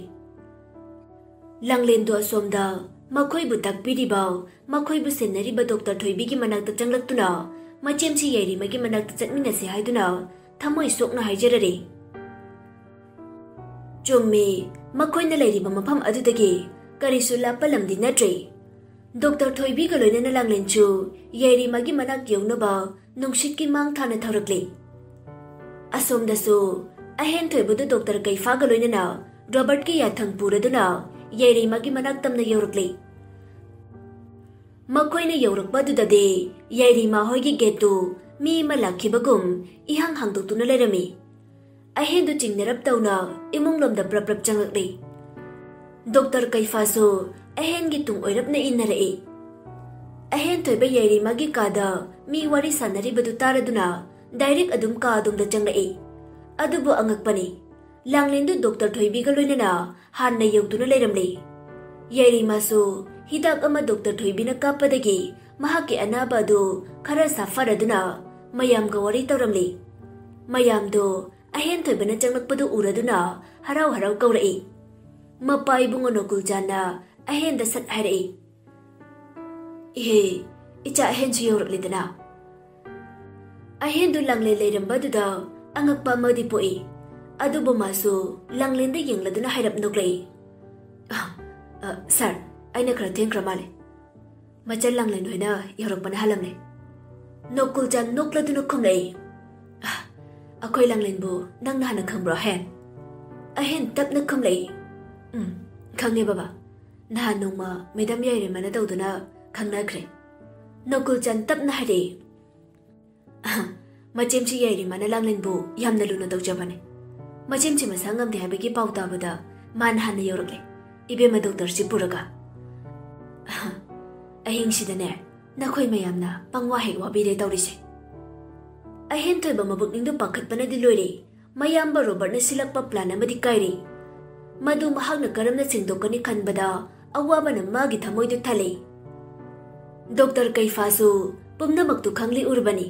ꯂꯥꯡꯂꯦꯟꯗꯨ ꯑꯁꯣꯝꯗ ꯃꯈꯣꯏꯕꯨ ꯇꯥꯛꯄꯤꯔꯤꯕ, ꯃꯈꯣꯏꯕꯨ ꯁꯦꯟꯅꯔꯤꯕ ꯗꯣꯛꯇꯔ ꯊꯣꯏꯕꯤꯒꯤ ꯃꯅꯥꯛꯇ ꯆꯪꯂꯛꯇꯨꯅ, "ꯃꯆꯦꯝꯁꯤ ꯌꯥꯏꯔꯤꯃꯒꯤ ꯃꯅꯥꯛꯇ ꯆꯠꯃꯤꯟꯅꯁꯤ" ꯍꯥꯏꯗꯨꯅ ꯊꯃꯣꯏ ꯁꯣꯛꯅ ꯍꯥꯏꯖꯔꯔꯦ꯫ ꯆꯨꯝꯃꯤ, ꯃꯈꯣꯏꯅ ꯂꯩꯔꯤꯕ ꯃꯐꯝ ꯑꯗꯨꯗꯒꯤ ꯀꯔꯤꯁꯨ ꯂꯥꯞꯄ ꯂꯝꯗꯤ ꯅꯠꯇ꯭ꯔꯦ꯫ ꯗꯣꯛꯇꯔ ꯊꯣꯏꯕꯤꯒ ꯂꯣꯏꯅꯅ ꯂꯥꯡꯂꯦꯟꯁꯨ ꯌꯥꯏꯔꯤꯃꯒꯤ ꯃꯅꯥꯛ ꯌꯧꯅꯕ ꯅꯨꯡꯁꯤꯠꯀꯤ ꯃꯥꯡ ꯊꯥꯅ ꯊꯧꯔꯛꯂꯤ꯫ ꯑꯁꯣꯝꯗꯁꯨ ꯑꯍꯦꯟ ꯊꯣꯏꯕꯗꯨ ꯗꯣꯛꯇꯔ ꯀꯩꯐꯥꯒ ꯂꯣꯏꯅꯅ ꯔꯣꯕꯔꯠꯀꯤ ꯌꯥꯊꯪ ꯄꯨꯔꯗꯨꯅ ꯌꯥꯏꯔꯤꯃꯒꯤ ꯃꯅꯥꯛ ꯇꯝꯅ ꯌꯧꯔꯛꯂꯤ꯫ ꯃꯈꯣꯏꯅ ꯌꯧꯔꯛꯄꯗꯨꯗꯗꯤ ꯌꯥꯏꯔꯤꯃ ꯍꯣꯏꯒꯤ ꯒꯦꯠꯇꯨ ꯃꯤ ꯑꯃ ꯂꯥꯛꯈꯤꯕꯒꯨꯝ ꯏꯍꯥꯡ ꯍꯥꯡꯗꯣꯛꯇꯨꯅ ꯂꯩꯔꯝꯃꯤ꯫ ꯑꯍꯦꯟꯗꯨ ꯆꯤꯡꯅꯔꯞ ꯇꯧꯅ ꯏꯃꯨꯡꯂꯣꯝꯗ ꯄ꯭ꯔꯞ ꯄ꯭ꯔꯞ ꯆꯪꯂꯛꯂꯤ꯫ ꯗꯣꯛꯇꯔ ꯀꯩꯐꯥꯁꯨ ꯑꯍꯦꯟꯒꯤ ꯇꯨꯡ ꯑꯣꯏꯔꯞꯅ ꯏꯟꯅꯔꯛꯏ꯫ ꯑꯍꯦꯟ ꯊꯣꯏꯕ ꯌꯥꯏꯔꯤꯃꯒꯤ ꯀꯥꯗ ꯃꯤ ꯋꯥꯔꯤ ꯁꯥꯟꯅꯔꯤꯕꯗꯨ ꯇꯥꯔꯗꯨꯅ ꯗꯥꯏꯔꯦꯛ ꯑꯗꯨꯝ ꯀꯥ ꯑꯗꯣꯝꯗ ꯆꯪꯂꯛꯏ꯫ ꯑꯗꯨꯕꯨ ꯑꯉꯛꯄꯅꯤ, ꯂꯥꯡꯂꯦꯟꯗꯨ ꯗꯣꯛꯇꯔ ꯊꯣꯏꯕꯤꯒ ꯂꯣꯏꯅꯅ ꯍꯥꯟꯅ ꯌꯧꯗꯨꯅ ꯂꯩꯔꯝꯂꯤ꯫ ꯌꯥꯏꯔꯤꯃꯥꯁꯨ ꯍꯤꯗꯥꯛ ꯑꯃ ꯗꯣꯛꯇꯔ ꯊꯣꯏꯕꯤꯅ ꯀꯥꯞꯄꯗꯒꯤ ꯃꯍꯥꯛꯀꯤ ꯑꯅꯥꯕ ꯑꯗꯨ ꯈꯔ ꯁꯥꯐꯔꯗꯨꯅ ꯃꯌꯥꯝꯒ ꯋꯥꯔꯤ ꯇꯧꯔꯝꯂꯤ꯫ ꯃꯌꯥꯝꯗꯣ ꯑꯍꯦꯟ ꯊꯣꯏꯕꯅ ꯆꯪꯂꯛꯄꯗꯨ ꯎꯔꯗꯨꯅ ꯍꯔꯥꯎ ꯍꯔꯥꯎ ꯀꯧꯔꯛꯏ꯫ ꯃꯄꯥ ꯏꯕꯨꯡꯉꯣ ꯅꯣꯀꯨꯜꯆꯥꯟꯅ ꯑꯍꯦꯟꯗ ꯁꯠ ꯍꯥꯏꯔꯛꯏ, "ꯏꯍꯦ, ꯏꯆꯥ ꯑꯍꯦꯟꯁꯨ ꯌꯧꯔꯛꯂꯦꯗꯅ?" ꯑꯍꯦꯟꯗꯨ ꯂꯥꯡꯂꯦꯟ ꯂꯩꯔꯝꯕꯗꯨꯗ ꯑꯉꯛꯄ ꯑꯃꯗꯤ ꯄꯣꯛꯏ꯫ ꯑꯗꯨꯕꯨ ꯃꯥꯁꯨ ꯂꯥꯡꯂꯦꯟꯗ ꯌꯦꯡꯂꯗꯨꯅ ꯍꯥꯏꯔꯞ ꯅꯣꯛꯂꯛꯏ, "ꯑ, ꯑ, ꯁꯥꯔ, ꯑꯩꯅ ꯈꯔ ꯊꯦꯡꯈ꯭ꯔ ꯃꯥꯜꯂꯦ꯫ ꯃꯆꯟ ꯂꯥꯡꯂꯦꯟ ꯍꯣꯏꯅ ꯌꯧꯔꯛꯄꯅ ꯍꯥꯜꯂꯝꯂꯦ꯫" ꯅꯣꯀꯨꯜꯆꯥꯟ ꯅꯣꯛꯂꯗꯨꯅ ꯈꯨꯝꯂꯛꯏ, "ꯑ, ꯑꯩꯈꯣꯏ ꯂꯥꯡꯂꯦꯟꯕꯨ ꯅꯪꯅ ꯍꯥꯟꯅ ꯈꯪꯕ꯭ꯔꯣ, ꯑꯍꯦꯟ?" ꯑꯍꯦꯟ ꯇꯞꯅ ꯈꯨꯝꯂꯛꯏ, "ꯎꯝ, ꯈꯪꯉꯦ ꯕꯕꯥ꯫ ꯅꯍꯥꯟ ꯅꯣꯡꯃ ꯃꯦꯗꯥꯝ ꯌꯥꯏꯔꯤꯃꯅ ꯇꯧꯗꯨꯅ ꯈꯪꯅꯈ꯭ꯔꯦ꯫" ꯅꯣꯀꯨꯜꯆꯥꯟ ꯇꯞꯅ ꯍꯥꯏꯔꯛꯏ, "ꯑꯍ, ꯃꯆꯦꯝꯁꯤ ꯌꯥꯏꯔꯤꯃꯅ ꯂꯥꯡꯂꯦꯟꯕꯨ ꯌꯥꯝꯅ ꯂꯨꯅ ꯇꯧꯖꯕꯅꯦ꯫ ꯃꯆꯦꯝꯁꯤ ꯃꯁꯥ ꯉꯝꯗꯦ ꯍꯥꯏꯕꯒꯤ ꯄꯥꯎ ꯇꯥꯕꯗ ꯃꯥꯅ ꯍꯥꯟꯅ ꯌꯧꯔꯛꯂꯦ꯫ ꯏꯕꯦꯝꯃ ꯗꯣꯛꯇꯔꯁꯤ ꯄꯨꯔꯒ꯫ ꯑꯍ, ꯑꯍꯤꯡꯁꯤꯗꯅꯦ, ꯅꯈꯣꯏ ꯃꯌꯥꯝꯅ ꯄꯪꯋꯥ ꯍꯦꯛ ꯋꯥꯕꯤꯔꯦ ꯇꯧꯔꯤꯁꯦ꯫" ꯑꯍꯦꯟ ꯊꯣꯏꯕ ꯃꯕꯨꯛꯅꯤꯡꯗꯨ ꯄꯥꯈꯠꯄꯅꯗꯤ ꯂꯣꯏꯔꯦ꯫ ꯃꯌꯥꯝꯕ ꯔꯣꯕꯔꯠꯅ ꯁꯤꯜꯂꯛꯄ ꯄ꯭ꯂꯥꯟ ꯑꯃꯗꯤ ꯀꯥꯏꯔꯦ꯫ ꯃꯗꯨ ꯃꯍꯥꯛꯅ ꯀꯔꯝꯅ ꯁꯦꯡꯗꯣꯛꯀꯅꯤ ꯈꯟꯕꯗ ꯑꯋꯥꯕꯅ ꯃꯥꯒꯤ ꯊꯃꯣꯏꯗꯨ ꯊꯜꯂꯦ꯫ ꯗꯣꯛꯇꯔ ꯀꯩꯐꯥꯁꯨ ꯄꯨꯝꯅꯃꯛꯇꯨ ꯈꯪꯂꯤ ꯎꯔꯕꯅꯤ꯫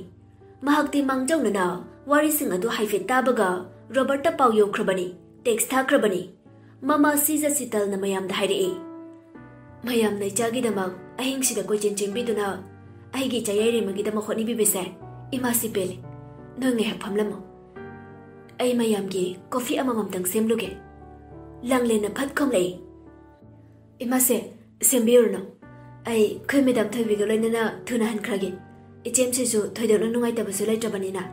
ꯃꯍꯥꯛꯇꯤ ꯃꯥꯡꯖꯧꯅꯅ ꯋꯥꯔꯤꯁꯤꯡ ꯑꯗꯨ ꯍꯥꯏꯐꯦꯠ ꯇꯥꯕꯒ ꯔꯣꯕꯔꯠꯇ ꯄꯥꯎ ꯌꯧꯈ꯭ꯔꯕꯅꯤ, ꯇꯦꯛꯁ ꯊꯥꯈ꯭ꯔꯕꯅꯤ꯫ ꯃꯃꯥ ꯁꯤꯖ ꯁꯤꯇꯜꯅ ꯃꯌꯥꯝꯗ ꯍꯥꯏꯔꯛꯏ, "ꯃꯌꯥꯝꯅ ꯏꯆꯥꯒꯤꯗꯃꯛ ꯑꯍꯤꯡꯁꯤꯗ ꯀꯣꯏꯆꯦꯟ ꯆꯦꯟꯕꯤꯗꯨꯅ ꯑꯩꯒꯤ ꯏꯆꯥ ꯌꯥꯏꯔꯦꯝꯃꯒꯤꯗꯃꯛ ꯍꯣꯠꯅꯕꯤꯕꯁꯦ ꯏꯃꯥꯁꯤ ꯄꯦꯜꯂꯤ꯫ ꯅꯣꯏ ꯉꯥꯏꯍꯥꯛ ꯐꯝꯂꯝꯃꯨ꯫ ꯑꯩ ꯃꯌꯥꯝꯒꯤ ꯀꯣꯐꯤ ꯑꯃꯃꯝꯇꯪ ꯁꯦꯝꯂꯨꯒꯦ꯫" ꯂꯥꯡꯂꯦꯟꯅ ꯐꯠ ꯈꯨꯝꯂꯛꯏ, "ꯏꯃꯥꯁꯦ, ꯁꯦꯝꯕꯤꯔꯨꯅꯨ꯫ ꯑꯩ ꯑꯩꯈꯣꯏ ꯃꯦꯗꯥꯝ ꯊꯣꯏꯕꯤꯒ ꯂꯣꯏꯅꯅ ꯊꯨꯅ ꯍꯟꯈ꯭ꯔꯒꯦ꯫ ꯏꯆꯦꯝꯁꯤꯁꯨ ꯊꯣꯏꯗꯣꯛꯅ ꯅꯨꯡꯉꯥꯏꯇꯕꯁꯨ ꯂꯩꯇ꯭ꯔꯕꯅꯤꯅ꯫"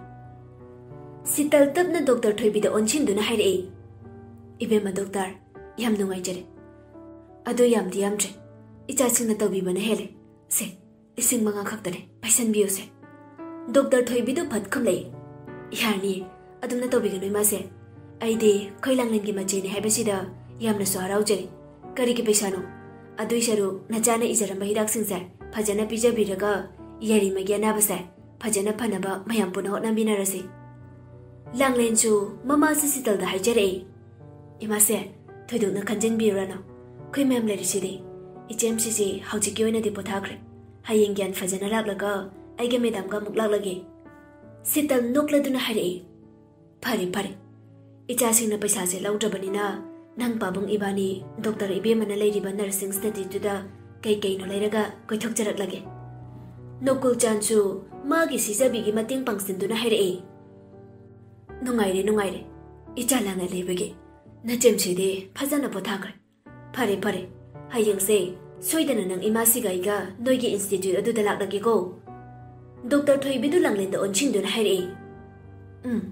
ꯁꯤꯇꯜ ꯇꯞꯅ ꯗꯣꯛꯇꯔ ꯊꯣꯏꯕꯤꯗ ꯑꯣꯟꯁꯤꯟꯗꯨꯅ ꯍꯥꯏꯔꯛꯏ, "ꯏꯕꯦꯝꯃ ꯗꯣꯛꯇꯔ, ꯌꯥꯝ ꯅꯨꯡꯉꯥꯏꯖꯔꯦ꯫ ꯑꯗꯣ ꯌꯥꯝꯗꯤ ꯌꯥꯝꯗ꯭ꯔꯦ꯫ ꯏꯆꯥꯁꯤꯡꯅ ꯇꯧꯕꯤꯕꯅ ꯍꯦꯜꯂꯦ꯫ ꯁꯦ, ꯂꯤꯁꯤꯡ ꯃꯉꯥ ꯈꯛꯇꯅꯦ, ꯄꯥꯏꯁꯟꯕꯤꯌꯨꯁꯦ꯫" ꯗꯣꯛꯇꯔ ꯊꯣꯏꯕꯤꯗꯨ ꯐꯠ ꯈꯨꯝꯂꯛꯏ, "ꯌꯥꯔꯅꯤꯌꯦ, ꯑꯗꯨꯝꯅ ꯇꯧꯕꯤꯒꯅꯨ ꯏꯃꯥꯁꯦ꯫ ꯑꯩꯗꯤ ꯑꯩꯈꯣꯏ ꯂꯥꯡꯂꯦꯟꯒꯤ ꯃꯆꯦꯅꯤ ꯍꯥꯏꯕꯁꯤꯗ ꯌꯥꯝꯅꯁꯨ ꯍꯔꯥꯎꯖꯔꯤ꯫ ꯀꯔꯤꯒꯤ ꯄꯩꯁꯥꯅꯣ? ꯑꯗꯨꯏ ꯁꯔꯨꯛ ꯅꯆꯥꯅ ꯏꯖꯔꯝꯕ ꯍꯤꯗꯥꯛꯁꯤꯡꯁꯦ ꯐꯖꯅ ꯄꯤꯖꯕꯤꯔꯒ ꯌꯥꯏꯔꯦꯝꯃꯒꯤ ꯑꯅꯥꯕꯁꯦ ꯐꯖꯅ ꯐꯅꯕ ꯃꯌꯥꯝ ꯄꯨꯟꯅ ꯍꯣꯠꯅꯃꯤꯟꯅꯔꯁꯤ꯫" ꯂꯥꯡꯂꯦꯟꯁꯨ ꯃꯃꯥꯁꯤ ꯁꯤꯇꯜꯗ ꯍꯥꯏꯖꯔꯛꯏ, "ꯏꯃꯥꯁꯦ, ꯊꯣꯏꯗꯣꯛꯅ ꯈꯟꯖꯤꯟꯕꯤꯔꯨꯔꯅꯨ꯫ ꯑꯩꯈꯣꯏ ꯃꯌꯥꯝ ꯂꯩꯔꯤꯁꯤꯗꯤ꯫ ꯏꯆꯦꯝꯁꯤꯁꯤ ꯍꯧꯖꯤꯛꯀꯤ ꯑꯣꯏꯅꯗꯤ ꯄꯣꯊꯥꯈ꯭ꯔꯦ꯫ ꯍꯌꯦꯡ ꯒ꯭ꯌꯥꯟ ꯐꯖꯅ ꯂꯥꯛꯂꯒ ꯑꯩꯒ ꯃꯦꯗꯥꯝꯒ ꯑꯃꯨꯛ ꯂꯥꯛꯂꯒꯦ꯫" ꯁꯤꯇꯜ ꯅꯣꯛꯂꯗꯨꯅ ꯍꯥꯏꯔꯛꯏ, "ꯐꯔꯦ, ꯐꯔꯦ꯫ ꯏꯆꯥꯁꯤꯡꯅ ꯄꯩꯁꯥꯁꯦ ꯂꯧꯗ꯭ꯔꯕꯅꯤꯅ ꯅꯪ ꯄꯥꯕꯨꯡ ꯏꯕꯥꯅꯤ ꯗꯣꯛꯇꯔ ꯏꯕꯦꯝꯃꯅ ꯂꯩꯔꯤꯕ nursing instituteꯇꯨꯗ ꯀꯩ ꯀꯩꯅꯣ ꯂꯩꯔꯒ ꯀꯣꯏꯊꯣꯛꯆꯔꯛꯂꯒꯦ꯫" ꯅꯣꯀꯨꯜ ꯆꯥꯟꯁꯨ ꯃꯥꯒꯤ ꯁꯤꯖꯕꯤꯒꯤ ꯃꯇꯦꯡ ꯄꯥꯡꯁꯤꯟꯗꯨꯅ ꯍꯥꯏꯔꯛꯏ, "ꯅꯨꯡꯉꯥꯏꯔꯦ, ꯅꯨꯡꯉꯥꯏꯔꯦ꯫ ꯏꯆꯥ ꯂꯥꯡꯂꯦꯟ ꯂꯩꯕꯒꯤ ꯅꯆꯦꯝꯁꯤꯗꯤ ꯐꯖꯅ ꯄꯣꯊꯥꯈ꯭ꯔꯦ꯫ ꯐꯔꯦ, ꯐꯔꯦ꯫ ꯍꯌꯦꯡꯁꯦ ꯁꯣꯏꯗꯅ ꯅꯪ ꯏꯃꯥꯁꯤꯒ ꯑꯩꯒ ꯅꯣꯏꯒꯤ institute ꯑꯗꯨꯗ ꯂꯥꯛꯂꯒꯦꯀꯣ꯫" ꯗꯣꯛꯇꯔ ꯊꯣꯏꯕꯤꯗꯨ ꯂꯥꯡꯂꯦꯟꯗ ꯑꯣꯟꯁꯤꯟꯗꯨꯅ ꯍꯥꯏꯔꯛꯏ, "ꯎꯝ,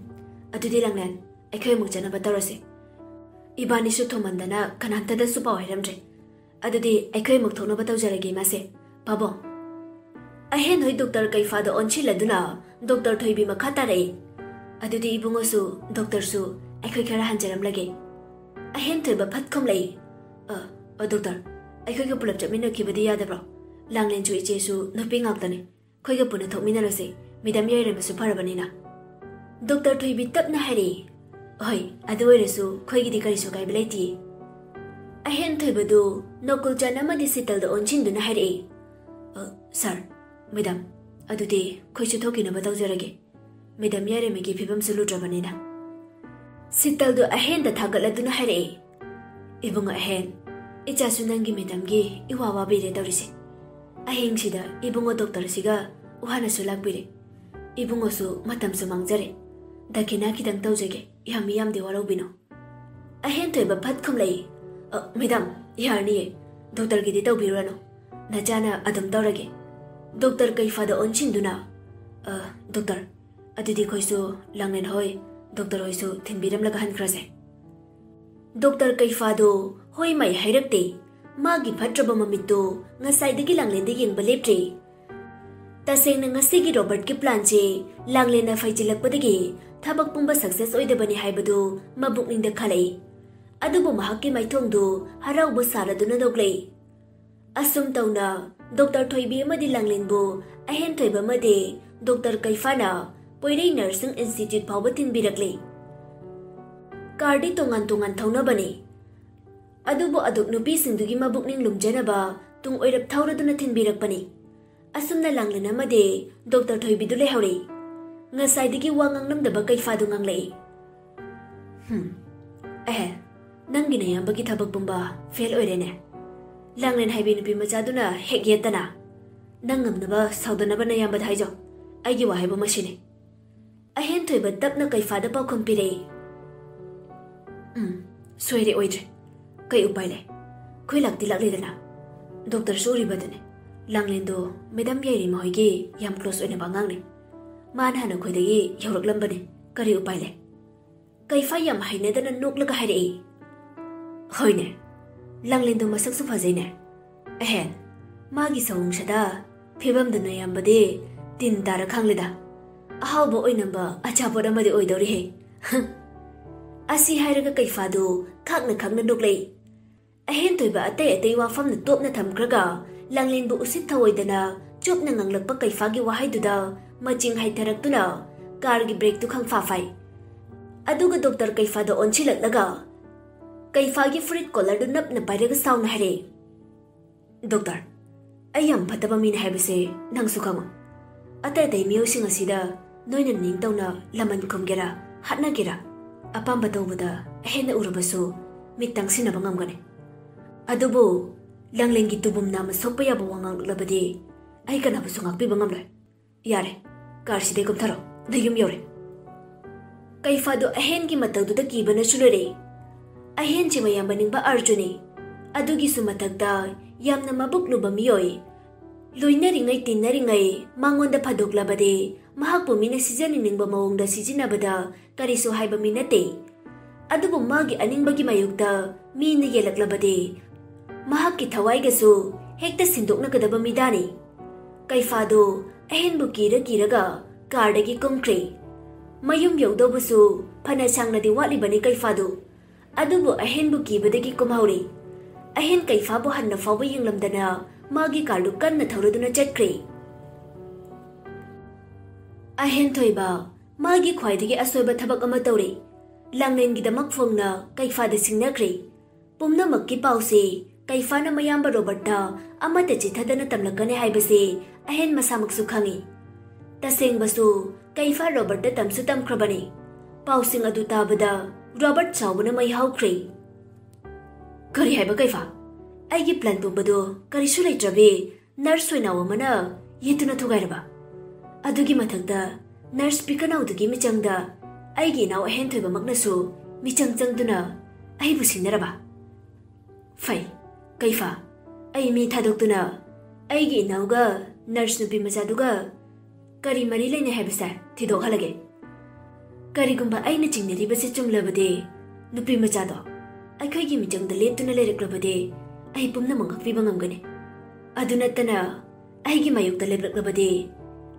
ꯑꯗꯨꯗꯤ ꯂꯥꯡꯂꯦꯟ, ꯑꯩꯈꯣꯏ ꯑꯃꯨꯛ ꯆꯠꯅꯕ ꯇꯧꯔꯁꯦ꯫ ꯏꯕꯥꯅꯤꯁꯨ ꯊꯨꯃꯟꯗꯅ ꯀꯅꯥꯝꯇꯗꯁꯨ ꯄꯥꯎ ꯍꯥꯏꯔꯝꯗ꯭ꯔꯦ꯫ ꯑꯗꯨꯗꯤ ꯑꯩꯈꯣꯏ ꯑꯃꯨꯛ ꯊꯣꯛꯅꯕ ꯇꯧꯖꯔꯒꯦ ꯏꯃꯥꯁꯦ꯫ ꯄꯥꯕꯨꯡ꯫" ꯑꯍꯦꯟ ꯍꯣꯏ ꯗꯣꯛꯇꯔ ꯀꯩꯐꯥꯗ ꯑꯣꯟꯁꯤꯜꯂꯗꯨꯅ ꯗꯣꯛꯇꯔ ꯊꯣꯏꯕꯤ ꯃꯈꯥ ꯇꯥꯔꯛꯏ, "ꯑꯗꯨꯗꯤ ꯏꯕꯨꯡꯉꯣꯁꯨ ꯗꯣꯛꯇꯔꯁꯨ ꯑꯩꯈꯣꯏ ꯈꯔ ꯍꯟꯖꯔꯝꯂꯒꯦ꯫" ꯑꯍꯦꯟ ꯊꯣꯏꯕ ꯐꯠ ꯈꯨꯝꯂꯛꯏ, "ꯑ, ꯑ, ꯗꯣꯛꯇꯔ, ꯑꯩꯈꯣꯏꯒ ꯄꯨꯂꯞ ꯆꯠꯃꯤꯟꯅꯈꯤꯕꯗꯤ ꯌꯥꯗꯕ꯭ꯔꯣ? ꯂꯥꯡꯂꯦꯟꯁꯨ ꯏꯆꯦꯁꯨ ꯅꯨꯄꯤ ꯉꯥꯛꯇꯅꯤ꯫ ꯑꯩꯈꯣꯏꯒ ꯄꯨꯟꯅ ꯊꯣꯛꯃꯤꯟꯅꯔꯁꯤ, ꯃꯦꯗꯥꯝ ꯌꯥꯏꯔꯦꯝꯃꯁꯨ ꯐꯔꯕꯅꯤꯅ꯫" ꯗꯣꯛꯇꯔ ꯊꯣꯏꯕꯤ ꯇꯞꯅ ꯍꯥꯏꯔꯛꯏ, "ꯍꯣꯏ, ꯑꯗꯨ ꯑꯣꯏꯔꯁꯨ ꯑꯩꯈꯣꯏꯒꯤꯗꯤ ꯀꯔꯤꯁꯨ ꯑꯀꯥꯏꯕ ꯂꯩꯇꯦ꯫" ꯑꯍꯦꯟ ꯊꯣꯏꯕꯗꯨ ꯅꯣꯀꯨꯜꯆꯥꯟ ꯑꯃꯗꯤ ꯁꯤꯇꯜꯗ ꯑꯣꯟꯁꯤꯟꯗꯨꯅ ꯍꯥꯏꯔꯛꯏ, "ꯑ, ꯁꯥꯔ, ꯃꯦꯗꯥꯝ, ꯑꯗꯨꯗꯤ ꯑꯩꯈꯣꯏꯁꯨ ꯊꯣꯛꯈꯤꯅꯕ ꯇꯧꯖꯔꯒꯦ꯫ ꯃꯦꯗꯥꯝ ꯌꯥꯏꯔꯦꯝꯃꯒꯤ ꯐꯤꯕꯝꯁꯨ ꯂꯨꯗ꯭ꯔꯕꯅꯤꯅ꯫" ꯁꯤꯇꯜꯗꯨ ꯑꯍꯦꯟꯗ ꯊꯥꯒꯠꯂꯗꯨꯅ ꯍꯥꯏꯔꯛꯏ, ꯏꯕꯨꯡꯉꯣ ꯑꯍꯦꯟ, ꯏꯆꯥꯁꯨ ꯅꯪꯒꯤ ꯃꯦꯗꯥꯝꯒꯤ ꯏꯋꯥ ꯋꯥꯕꯤꯔꯦ ꯇꯧꯔꯤꯁꯦ꯫ ꯑꯍꯤꯡꯁꯤꯗ ꯏꯕꯨꯡꯉꯣ ꯗꯣꯛꯇꯔꯁꯤꯒ ꯋꯥꯅꯁꯨ ꯂꯥꯛꯄꯤꯔꯦ꯫ ꯏꯕꯨꯡꯉꯣꯁꯨ ꯃꯇꯝꯁꯨ ꯃꯥꯡꯖꯔꯦ꯫ ꯗꯈꯤꯅꯥ ꯈꯤꯇꯪ ꯇꯧꯖꯒꯦ, ꯌꯥꯝ ꯃꯤ ꯌꯥꯝꯗꯦ, ꯋꯥꯔꯧꯕꯤꯅꯣ꯫ ꯑꯍꯦꯟ ꯊꯣꯏꯕ ꯐꯠ ꯈꯨꯝꯂꯛꯏ, "ꯑ, ꯃꯦꯗꯥꯝ, ꯌꯥꯔꯅꯤꯌꯦ꯫ ꯗꯣꯛꯇꯔꯒꯤꯗꯤ ꯇꯧꯕꯤꯔꯨꯔꯅꯨ꯫ ꯅꯆꯥꯅ ꯑꯗꯨꯝ ꯇꯧꯔꯒꯦ"꯫ ꯗꯣꯛꯇꯔ ꯀꯩꯐꯥꯗ ꯑꯣꯟꯁꯤꯟꯗꯨꯅ, "ꯑ, ꯗꯣꯛꯇꯔ, ꯑꯗꯨꯗꯤ ꯑꯩꯈꯣꯏꯁꯨ ꯂꯥꯡꯂꯦꯟ ꯍꯣꯏ, ꯗꯣꯛꯇꯔ ꯍꯣꯏꯁꯨ ꯊꯤꯟꯕꯤꯔꯝꯂꯒ ꯍꯟꯈ꯭ꯔꯁꯦ"꯫ ꯗꯣꯛꯇꯔ ꯀꯩꯐꯥꯗꯣ ꯍꯣꯏ ꯃꯥꯏ ꯍꯥꯏꯔꯛꯇꯦ꯫ ꯃꯥꯒꯤ ꯐꯠꯇ꯭ꯔꯕ ꯃꯃꯤꯠꯇꯣ ꯉꯁꯥꯏꯗꯒꯤ ꯂꯥꯡꯂꯦꯟꯗ ꯌꯦꯡꯕ ꯂꯦꯞꯇ꯭ꯔꯦ꯫ ꯇꯁꯦꯡꯅ ꯉꯁꯤꯒꯤ ꯔꯣꯕꯔꯠꯀꯤ ꯄ꯭ꯂꯥꯟꯁꯦ ꯂꯥꯡꯂꯦꯟꯅ ꯐꯩꯖꯤꯜꯂꯛꯄꯗꯒꯤ ꯊꯕꯛ ꯄꯨꯝꯕ ꯁꯛꯁꯦꯁ ꯑꯣꯏꯗꯕꯅꯤ ꯍꯥꯏꯕꯗꯨ ꯃꯕꯨꯛꯅꯤꯡꯗ ꯈꯜꯂꯛꯏ꯫ ꯑꯗꯨꯕꯨ ꯃꯍꯥꯛꯀꯤ ꯃꯥꯏꯊꯣꯡꯗꯨ ꯍꯔꯥꯎꯕ ꯁꯥꯔꯗꯨꯅ ꯅꯣꯛꯂꯛꯏ꯫ ꯑꯁꯨꯝ ꯇꯧꯅ ꯗꯣꯛꯇꯔ ꯊꯣꯏꯕꯤ ꯑꯃꯗꯤ ꯂꯥꯡꯂꯦꯟꯕꯨ ꯑꯍꯦꯟ ꯊꯣꯏꯕ ꯑꯃꯗꯤ ꯗꯣꯛꯇꯔ ꯀꯩꯐꯥꯅ ꯄꯣꯏꯔꯩ ꯅꯔꯁꯤꯡ ꯏꯟꯁꯇꯤꯇ꯭ꯌꯨꯠ ꯐꯥꯎꯕ ꯊꯤꯟꯕꯤꯔꯛꯂꯤ꯫ ꯀꯥꯔꯗꯤ ꯇꯣꯉꯥꯟ ꯇꯣꯉꯥꯟ ꯊꯧꯅꯕꯅꯤ꯫ ꯑꯗꯨꯕꯨ ꯑꯗꯨꯛ ꯅꯨꯄꯤꯁꯤꯡꯗꯨꯒꯤ ꯃꯕꯨꯛꯅꯤꯡ ꯂꯨꯝꯖꯅꯕ ꯇꯨꯡ ꯑꯣꯏꯔꯞ ꯊꯧꯔꯗꯨꯅ ꯊꯤꯟꯕꯤꯔꯛꯄꯅꯤ꯫ ꯑꯁꯨꯝꯅ ꯂꯥꯡꯂꯦꯟ ꯑꯃꯗꯤ ꯗꯣꯛꯇꯔ ꯊꯣꯏꯕꯤꯗꯨ ꯂꯩꯍꯧꯔꯦ꯫ ꯉꯁꯥꯏꯗꯒꯤ ꯋꯥ ꯉꯥꯡꯂꯝꯗꯕ ꯀꯩꯐꯥꯗꯨ ꯉꯥꯡꯂꯛꯏ꯫ "ꯍꯝ, ꯑꯦꯍꯦ, ꯅꯪꯒꯤ ꯅꯌꯥꯝꯕꯒꯤ ꯊꯕꯛ ꯄꯨꯝꯕ ꯐꯦꯜ ꯑꯣꯏꯔꯦꯅꯦ꯫ ꯂꯥꯡꯂꯦꯟ ꯍꯥꯏꯕꯤ ꯅꯨꯄꯤ ꯃꯆꯥꯗꯨꯅ ꯍꯦꯛ ꯌꯦꯠꯇꯅ꯫ ꯅꯪ ꯉꯝꯅꯕ ꯁꯥꯎꯗꯅꯕ ꯅꯌꯥꯝꯕꯗ ꯍꯥꯏꯖꯧ꯫ ꯑꯩꯒꯤ ꯋꯥ ꯍꯥꯏꯕ ꯃꯁꯤꯅꯤ"꯫ ꯑꯍꯦꯟ ꯊꯣꯏꯕ ꯇꯞꯅ ꯀꯩꯐꯥꯗ ꯄꯥꯎꯈꯨꯝ ꯄꯤꯔꯛꯏ꯫ "ꯎꯝ, ꯁꯣꯏꯔꯦ, ꯑꯣꯏꯗ꯭ꯔꯦ꯫ ꯀꯩ ꯎꯄꯥꯏ ꯂꯩ? ꯑꯩꯈꯣꯏ ꯂꯥꯛꯇꯤ ꯂꯥꯛꯂꯦꯗꯅ꯫ ꯗꯣꯛꯇꯔꯁꯨ ꯎꯔꯤꯕꯗꯨꯅꯤ꯫ ꯂꯥꯡꯂꯦꯟꯗꯣ ꯃꯦꯗꯥꯝ ꯌꯥꯏꯔꯤꯃ ꯍꯣꯏꯒꯤ ꯌꯥꯝ ꯀ꯭ꯂꯣꯁ ꯑꯣꯏꯅꯕ ꯑꯉꯥꯡꯅꯤ꯫ ꯃꯥꯅ ꯍꯥꯟꯅ ꯑꯩꯈꯣꯏꯗꯒꯤ ꯌꯧꯔꯛꯂꯝꯕꯅꯤ꯫ ꯀꯔꯤ ꯎꯄꯥꯏ ꯂꯩ?" ꯀꯩꯐꯥ ꯌꯥꯝ ꯍꯩꯅꯗꯅ ꯅꯣꯛꯂꯒ ꯍꯥꯏꯔꯛꯏ꯫ "ꯍꯣꯏꯅꯦ, ꯂꯥꯡꯂꯦꯟꯗꯣ ꯃꯁꯛꯁꯨ ꯐꯖꯩꯅꯦ꯫ ꯑꯍꯦꯟ, ꯃꯥꯒꯤ ꯁꯑꯣꯡ ꯁꯥꯗꯥ ꯐꯤꯕꯝꯗꯨ ꯅꯌꯥꯝꯕꯗꯤ ꯇꯤꯟ ꯇꯥꯔ ꯈꯪꯂꯦꯗ꯫ ꯑꯍꯥꯎꯕ ꯑꯣꯏꯅꯝꯕ ꯑꯆꯥꯄꯣꯠ ꯑꯃꯗꯤ ꯑꯣꯏꯗꯧꯔꯤꯍꯦ"꯫ ꯑꯁꯤ ꯍꯥꯏꯔꯒ ꯀꯩꯐꯥꯗꯨ ꯈꯥꯛꯅ ꯈꯥꯛꯅ ꯅꯣꯛꯂꯛꯏ꯫ ꯑꯍꯦꯟ ꯊꯣꯏꯕ ꯑꯇꯩ ꯑꯇꯩ ꯋꯥꯐꯝꯅ ꯇꯣꯞꯅ ꯊꯝꯈ꯭ꯔꯒ ꯂꯥꯡꯂꯦꯟꯕꯨ ꯎꯁꯤꯠ ꯊꯑꯣꯏꯗꯅ ꯆꯨꯞꯅ ꯉꯥꯡꯂꯛꯄ ꯀꯩꯐꯥꯒꯤ ꯋꯥꯍꯩꯗꯨꯗ ꯃꯆꯤꯡ ꯍꯩꯊꯔꯛꯇꯨꯅ ꯀꯥꯔꯒꯤ ꯕ꯭ꯔꯦꯛꯇꯨ ꯈꯪꯐꯥ ꯐꯥꯏ꯫ ꯑꯗꯨꯒ ꯗꯣꯛꯇꯔ ꯀꯩꯐꯥꯗ ꯑꯣꯟꯁꯤꯜꯂꯛꯂꯒ ꯀꯩꯐꯥꯒꯤ ꯐꯨꯔꯤꯠ ꯀꯣꯂꯔꯗꯨ ꯅꯞꯅ ꯄꯥꯏꯔꯒ ꯁꯥꯎꯅ ꯍꯥꯏꯔꯛꯏ, "ꯗꯣꯛꯇꯔ, ꯑꯩ ꯌꯥꯝ ꯐꯠꯇꯕ ꯃꯤꯅꯤ ꯍꯥꯏꯕꯁꯦ ꯅꯪꯁꯨ ꯈꯪꯉꯨ꯫ ꯑꯇꯩ ꯑꯇꯩ ꯃꯤꯑꯣꯏꯁꯤꯡ ꯑꯁꯤꯗ ꯅꯣꯏꯅ ꯅꯤꯡꯇꯧꯅ ꯂꯃꯟ ꯈꯨꯝꯒꯦꯔꯥ, ꯍꯥꯠꯅꯒꯦꯔꯥ, ꯑꯄꯥꯝꯕ ꯇꯧꯕꯗ ꯑꯍꯦꯟꯅ ꯎꯔꯕꯁꯨ ꯃꯤꯠ ꯇꯪꯁꯤꯟꯅꯕ ꯉꯝꯒꯅꯤ꯫ ꯑꯗꯨꯕꯨ ꯂꯥꯡꯂꯦꯟꯒꯤ ꯇꯨꯕꯨꯝ ꯅꯥꯝꯃ ꯁꯣꯛꯄ ꯌꯥꯕ ꯋꯥ ꯉꯥꯡꯂꯛꯂꯕꯗꯤ ꯑꯩ ꯀꯅꯥꯕꯨꯁꯨ ꯉꯥꯛꯄꯤꯕ ꯉꯝꯂꯣꯏ꯫ ꯌꯥꯔꯦ, ꯀꯥꯔꯁꯤꯗꯩ ꯀꯨꯝꯊꯔꯣ, ꯅꯌꯨꯝ ꯌꯧꯔꯦ꯫ ꯀꯩꯐꯥꯗꯨ ꯑꯍꯦꯟꯒꯤ ꯃꯇꯧꯗꯨꯗ ꯀꯤꯕꯅꯁꯨ ꯂꯣꯏꯔꯦ꯫ ꯑꯍꯦꯟꯁꯤ ꯃꯌꯥꯝꯕ ꯅꯤꯡꯕ ꯑꯔꯖꯨꯅꯤ꯫ ꯑꯗꯨꯒꯤꯁꯨ ꯃꯊꯛꯇ ꯌꯥꯝꯅ ꯃꯕꯨꯛ ꯂꯨꯕ ꯃꯤꯑꯣꯏ꯫ ꯂꯣꯏꯅꯔꯤꯉꯩ ꯇꯤꯟꯅꯔꯤꯉꯩ ꯃꯉꯣꯟꯗ ꯐꯥꯗꯣꯛꯂꯕꯗꯤ ꯃꯍꯥꯛꯄꯨ ꯃꯤꯅ ꯁꯤꯖꯤꯟꯅꯅꯤꯡꯕ ꯃꯑꯣꯡꯗ ꯁꯤꯖꯤꯟꯅꯕꯗ ꯀꯔꯤꯁꯨ ꯍꯥꯏꯕ ꯃꯤ ꯅꯠꯇꯦ꯫ ꯑꯗꯨꯕꯨ ꯃꯥꯒꯤ ꯑꯅꯤꯡꯕꯒꯤ ꯃꯥꯌꯣꯛꯇ ꯃꯤꯅ ꯌꯦꯜꯂꯛꯂꯕꯗꯤ ꯃꯍꯥꯛꯀꯤ ꯊꯋꯥꯏꯒꯁꯨ ꯍꯦꯛꯇ ꯁꯤꯟꯗꯣꯛꯅꯒꯗꯕ ꯃꯤꯗꯥꯅꯤ꯫ ꯀꯩꯐꯥꯗꯨ ꯑꯍꯦꯟꯕꯨ ꯀꯤꯔ ꯀꯤꯔꯒ ꯀꯥꯔꯗꯒꯤ ꯀꯨꯝꯈ꯭ꯔꯦ꯫ ꯃꯌꯨꯝ ꯌꯧꯗꯧꯕꯁꯨ ꯐꯅ ꯁꯥꯡꯅꯗꯤ ꯋꯥꯠꯂꯤꯕꯅꯤ ꯀꯩꯐꯥꯗꯨ꯫ ꯑꯗꯨꯕꯨ ꯑꯍꯦꯟꯕꯨ ꯀꯤꯕꯗꯒꯤ ꯀꯨꯝꯍꯧꯔꯦ꯫ ꯑꯍꯦꯟ ꯀꯩꯐꯥꯕꯨ ꯍꯟꯅ ꯐꯥꯎꯕ ꯌꯦꯡꯂꯝꯗꯅ ꯃꯥꯒꯤ ꯀꯥꯔꯗꯨ ꯀꯟꯅ ꯊꯧꯔꯗꯨꯅ ꯆꯠꯈ꯭ꯔꯦ꯫ ꯑꯍꯦꯟ ꯊꯣꯏꯕ ꯃꯥꯒꯤ ꯈ꯭ꯋꯥꯏꯗꯒꯤ ꯑꯁꯣꯏꯕ ꯊꯕꯛ ꯑꯃ ꯇꯧꯔꯦ꯫ ꯂꯥꯡꯂꯦꯟꯒꯤꯗꯃꯛ ꯐꯣꯡꯅ ꯀꯩꯐꯥꯗ ꯁꯤꯡꯅꯈ꯭ꯔꯦ꯫ ꯄꯨꯝꯅꯃꯛꯀꯤ ꯄꯥꯎꯁꯦ ꯀꯩꯐꯥꯅ ꯃꯌꯥꯝꯕ ꯔꯣꯕꯔꯠꯇ ꯑꯃꯠꯇ ꯆꯤꯊꯗꯅ ꯇꯝꯂꯛꯀꯅꯤ ꯍꯥꯏꯕꯁꯦ ꯑꯍꯦꯟ ꯃꯁꯥꯃꯛꯁꯨ ꯈꯪꯏ꯫ ꯇꯁꯦꯡꯕꯁꯨ ꯀꯩꯐꯥ ꯔꯣꯕꯔꯠꯇ ꯇꯝꯁꯨ ꯇꯝꯈ꯭ꯔꯕꯅꯤ꯫ ꯄꯥꯎꯁꯤꯡ ꯑꯗꯨ ꯇꯥꯕꯗ ꯔꯣꯕꯔꯠ ꯁꯥꯎꯕꯅ ꯃꯩ ꯍꯧꯈ꯭ꯔꯦ꯫ "ꯀꯔꯤ ꯍꯥꯏꯕ ꯀꯩꯐꯥ? ꯑꯩꯒꯤ ꯄ꯭ꯂꯥꯟ ꯄꯨꯝꯕꯗꯨ ꯀꯔꯤꯁꯨ ꯂꯩꯇ꯭ꯔꯕꯤ ꯅꯔꯁ ꯑꯣꯏꯅꯥꯎ ꯑꯃꯅ ꯌꯦꯠꯇꯨꯅ ꯊꯨꯒꯥꯏꯔꯕ? ꯑꯗꯨꯒꯤ ꯃꯊꯛꯇ ꯅꯔꯁ ꯄꯤꯀꯅꯥꯎꯗꯨꯒꯤ ꯃꯤꯆꯪꯗ ꯑꯩꯒꯤ ꯏꯅꯥꯎ ꯑꯍꯦꯟ ꯊꯣꯏꯕꯃꯛꯅꯁꯨ ꯃꯤꯆꯪ ꯆꯪꯗꯨꯅ ꯑꯩꯕꯨ ꯁꯤꯡꯅꯔꯕ? ꯐꯩ, ꯀꯩꯐꯥ, ꯑꯩ ꯃꯤ ꯊꯥꯗꯣꯛꯇꯨꯅ ꯑꯩꯒꯤ ꯏꯅꯥꯎꯒ ꯅꯔꯁ ꯅꯨꯄꯤ ꯃꯆꯥꯗꯨꯒ ꯀꯔꯤ ꯃꯔꯤ ꯂꯩꯅꯩ ꯍꯥꯏꯕꯁꯦ ꯊꯤꯗꯣꯛꯍꯜꯂꯒꯦ꯫ ꯀꯔꯤꯒꯨꯝꯕ ꯑꯩꯅ ꯆꯤꯡꯅꯔꯤꯕꯁꯤ ꯆꯨꯝꯂꯕꯗꯤ, ꯅꯨꯄꯤ ꯃꯆꯥꯗꯣ ꯑꯩꯈꯣꯏꯒꯤ ꯃꯤꯆꯪꯗ ꯂꯦꯞꯇꯨꯅ ꯂꯩꯔꯛꯂꯕꯗꯤ ꯑꯩ ꯄꯨꯝꯅꯃꯛ ꯉꯥꯛꯄꯤꯕ ꯉꯝꯒꯅꯤ꯫ ꯑꯗꯨ ꯅꯠꯇꯅ ꯑꯩꯒꯤ ꯃꯥꯌꯣꯛꯇ ꯂꯦꯞꯂꯛꯂꯕꯗꯤ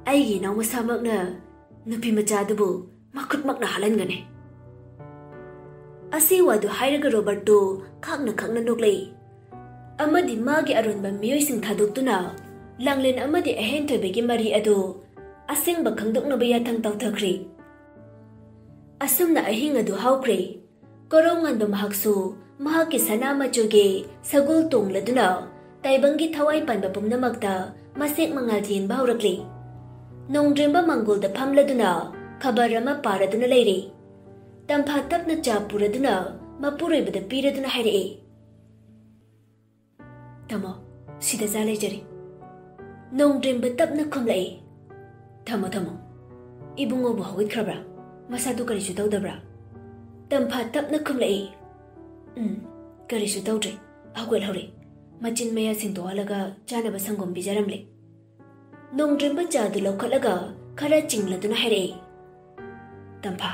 ꯑꯩꯒꯤ ꯏꯅꯥꯎ ꯃꯁꯥꯃꯛꯅ ꯅꯨꯄꯤ ꯃꯆꯥ ꯑꯗꯨꯕꯨ ꯃꯈꯨꯠꯃꯛꯅ ꯍꯥꯜꯍꯟꯒꯅꯤ꯫" ꯑꯁꯤ ꯋꯥꯗꯨ ꯍꯥꯏꯔꯒ ꯔꯣꯕꯔꯠꯇꯨ ꯈꯥꯛꯅ ꯈꯥꯛꯅ ꯅꯣꯛꯂꯛꯏ꯫ ꯑꯃꯗꯤ ꯃꯥꯒꯤ ꯑꯔꯣꯟꯕ ꯃꯤꯑꯣꯏꯁꯤꯡ ꯊꯥꯗꯣꯛꯇꯨꯅ ꯂꯥꯡꯂꯦꯟ ꯑꯃꯗꯤ ꯑꯍꯦꯟ ꯊꯣꯏꯕꯒꯤ ꯃꯔꯤ ꯑꯗꯨ ꯑꯁꯦꯡꯕ ꯈꯪꯗꯣꯛꯅꯕ ꯌꯥꯊꯪ ꯇꯧꯊꯈ꯭ꯔꯦ꯫ ꯑꯁꯨꯝꯅ ꯑꯍꯤꯡ ꯑꯗꯨ ꯍꯧꯈ꯭ꯔꯦ꯫ ꯀꯣꯔꯧ ꯉꯥꯟꯕ ꯃꯍꯥꯛꯁꯨ ꯃꯍꯥꯛꯀꯤ ꯁꯅꯥ ꯃꯆꯨꯒꯤ ꯁꯒꯣꯜ ꯇꯣꯡꯂꯗꯨꯅ ꯇꯥꯏꯕꯪꯒꯤ ꯊꯋꯥꯏ ꯄꯥꯟꯕ ꯄꯨꯝꯅꯃꯛꯇ ꯃꯁꯦꯛ ꯃꯉꯥꯜ ꯌꯦꯟꯕ ꯍꯧꯔꯛꯂꯤ꯫ ꯅꯣꯡꯗ꯭ꯔꯦꯝꯕ ꯃꯪꯒꯣꯜꯗ ꯐꯝꯂꯗꯨꯅ ꯈꯕꯔ ꯑꯃ ꯄꯥꯔꯗꯨꯅ ꯂꯩꯔꯤ꯫ ꯇꯝꯐꯥ ꯇꯞꯅ ꯆꯥ ꯄꯨꯔꯗꯨꯅ ꯃꯄꯨꯔꯣꯏꯕꯗ ꯄꯤꯔꯗꯨꯅ ꯍꯥꯏꯔꯛꯏ, "ꯇꯥꯃꯣ, ꯁꯤꯗ ꯆꯥ ꯂꯩꯖꯔꯤ꯫" ꯅꯣꯡꯗ꯭ꯔꯦꯝꯕ ꯇꯞꯅ ꯈꯨꯝꯂꯛꯏ, "ꯊꯝꯃꯣ, ꯊꯝꯃꯣ꯫ ꯏꯕꯨꯡꯉꯣꯕꯨ ꯍꯧꯒꯠꯈ꯭ꯔꯕ꯭ꯔꯥ? ꯃꯁꯥꯗꯨ ꯀꯔꯤꯁꯨ ꯇꯧꯗꯕ꯭ꯔꯥ?" ꯇꯝꯐꯥ ꯇꯞꯅ ꯈꯨꯝꯂꯛꯏ, "ꯎꯝ, ꯀꯔꯤꯁꯨ ꯇꯧꯗ꯭ꯔꯦ꯫ ꯍꯧꯒꯠꯍꯧꯔꯦ꯫ ꯃꯆꯤꯟ ꯃꯌꯥ ꯁꯦꯡꯗꯣꯛꯍꯜꯂꯒ ꯆꯥꯅꯕ ꯁꯪꯒꯣꯝ ꯄꯤꯖꯔꯝꯂꯦ꯫" ꯅꯣꯡꯗ꯭ꯔꯦꯝꯕ ꯆꯥꯗꯨ ꯂꯧꯈꯠꯂꯒ ꯈꯔ ꯆꯤꯡꯂꯗꯨꯅ ꯍꯥꯏꯔꯛꯏ, "ꯇꯝꯐꯥ,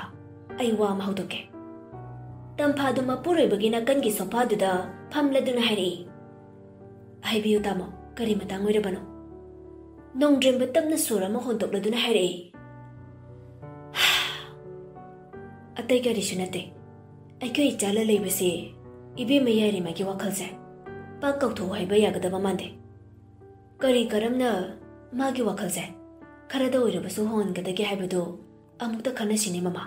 ꯑꯩ ꯋꯥ ꯑꯃ ꯍꯧꯗꯣꯛꯀꯦ꯫" ꯇꯝꯐꯥꯗꯨ ꯃꯄꯨꯔꯣꯏꯕꯒꯤ ꯅꯥꯀꯟꯒꯤ ꯁꯣꯐꯥꯗꯨꯗ ꯐꯝꯂꯗꯨꯅ ꯍꯥꯏꯔꯛꯏ, "ꯍꯥꯏꯕꯤꯌꯨ ꯇꯥꯃꯣ, ꯀꯔꯤ ꯃꯇꯥꯡ ꯑꯣꯏꯔꯕꯅꯣ?" ꯅꯣꯡꯗ꯭ꯔꯦꯝꯕ ꯇꯞꯅ ꯁꯣꯔ ꯑꯃ ꯍꯣꯟꯗꯣꯛꯂꯗꯨꯅ ꯍꯥꯏꯔꯛꯏ, "ꯑꯇꯩ ꯀꯔꯤꯁꯨ ꯅꯠꯇꯦ꯫ ꯑꯩꯈꯣꯏ ꯏꯆꯥ ꯂꯂꯩꯕꯁꯦ ꯏꯕꯦꯝꯃ ꯌꯥꯏꯔꯦꯝꯃꯒꯤ ꯋꯥꯈꯜꯁꯦ ꯄꯥꯛ ꯀꯥꯎꯊꯣꯛꯎ ꯍꯥꯏꯕ ꯌꯥꯒꯗꯕ ꯃꯥꯟꯗꯦ꯫ ꯀꯔꯤ ꯀꯔꯝꯅ ꯃꯥꯒꯤ ꯋꯥꯈꯜꯁꯦ ꯈꯔꯗ ꯑꯣꯏꯔꯕꯁꯨ ꯍꯣꯡꯍꯟꯒꯗꯒꯦ ꯍꯥꯏꯕꯗꯨ ꯑꯃꯨꯛꯇ ꯈꯟꯅꯁꯤꯅꯦ ꯃꯃꯥ꯫"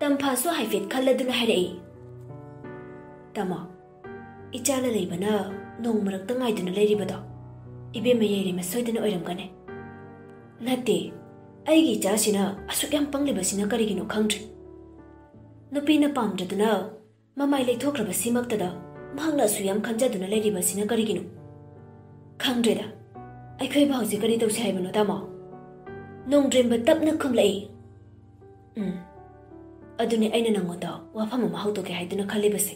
ꯇꯝꯐꯥꯁꯨ ꯍꯥꯏꯐꯦꯠ ꯈꯜꯂꯗꯨꯅ ꯍꯥꯏꯔꯛꯏ, "ꯇꯥꯃꯣ, ꯏꯆꯥ ꯂꯂꯩꯕꯅ ꯅꯣꯡ ꯃꯔꯛꯇ ꯉꯥꯏꯗꯨꯅ ꯂꯩꯔꯤꯕꯗꯣ ꯏꯕꯦꯝꯃ ꯌꯥꯏꯔꯦꯝꯃ ꯁꯣꯏꯗꯅ ꯑꯣꯏꯔꯝꯒꯅꯤ꯫ ꯅꯠꯇꯦ, ꯑꯩꯒꯤ ꯏꯆꯥꯁꯤꯅ ꯑꯁꯨꯛ ꯌꯥꯝ ꯄꯪꯂꯤꯕꯁꯤꯅ ꯀꯔꯤꯒꯤꯅꯣ ꯈꯪꯗ꯭ꯔꯦ꯫ ꯅꯨꯄꯤꯅ ꯄꯥꯝꯗ꯭ꯔꯗꯨꯅ ꯃꯃꯥꯏ ꯂꯩꯊꯣꯛꯈ꯭ꯔꯕꯁꯤꯃꯛꯇꯗ ꯃꯍꯥꯛꯅ ꯑꯁꯨꯛ ꯌꯥꯝ ꯈꯟꯖꯗꯨꯅ ꯂꯩꯔꯤꯕꯁꯤꯅ ꯀꯔꯤꯒꯤꯅꯣ? ꯈꯪꯗ꯭ꯔꯦꯗ꯫ ꯑꯩꯈꯣꯏꯕꯨ ꯍꯧꯖꯤꯛ ꯀꯔꯤ ꯇꯧꯁꯤ ꯍꯥꯏꯕꯅꯣ, ꯇꯥꯃꯣ?" ꯅꯣꯡꯗ꯭ꯔꯦꯝꯕ ꯇꯞꯅ ꯈꯨꯝꯂꯛꯏ, "ꯎꯝ, ꯑꯗꯨꯅꯤ ꯑꯩꯅ ꯅꯪꯉꯣꯟꯗ ꯋꯥꯐꯝ ꯑꯃ ꯍꯧꯗꯣꯛꯀꯦ ꯍꯥꯏꯗꯨꯅ ꯈꯜꯂꯤꯕꯁꯦ꯫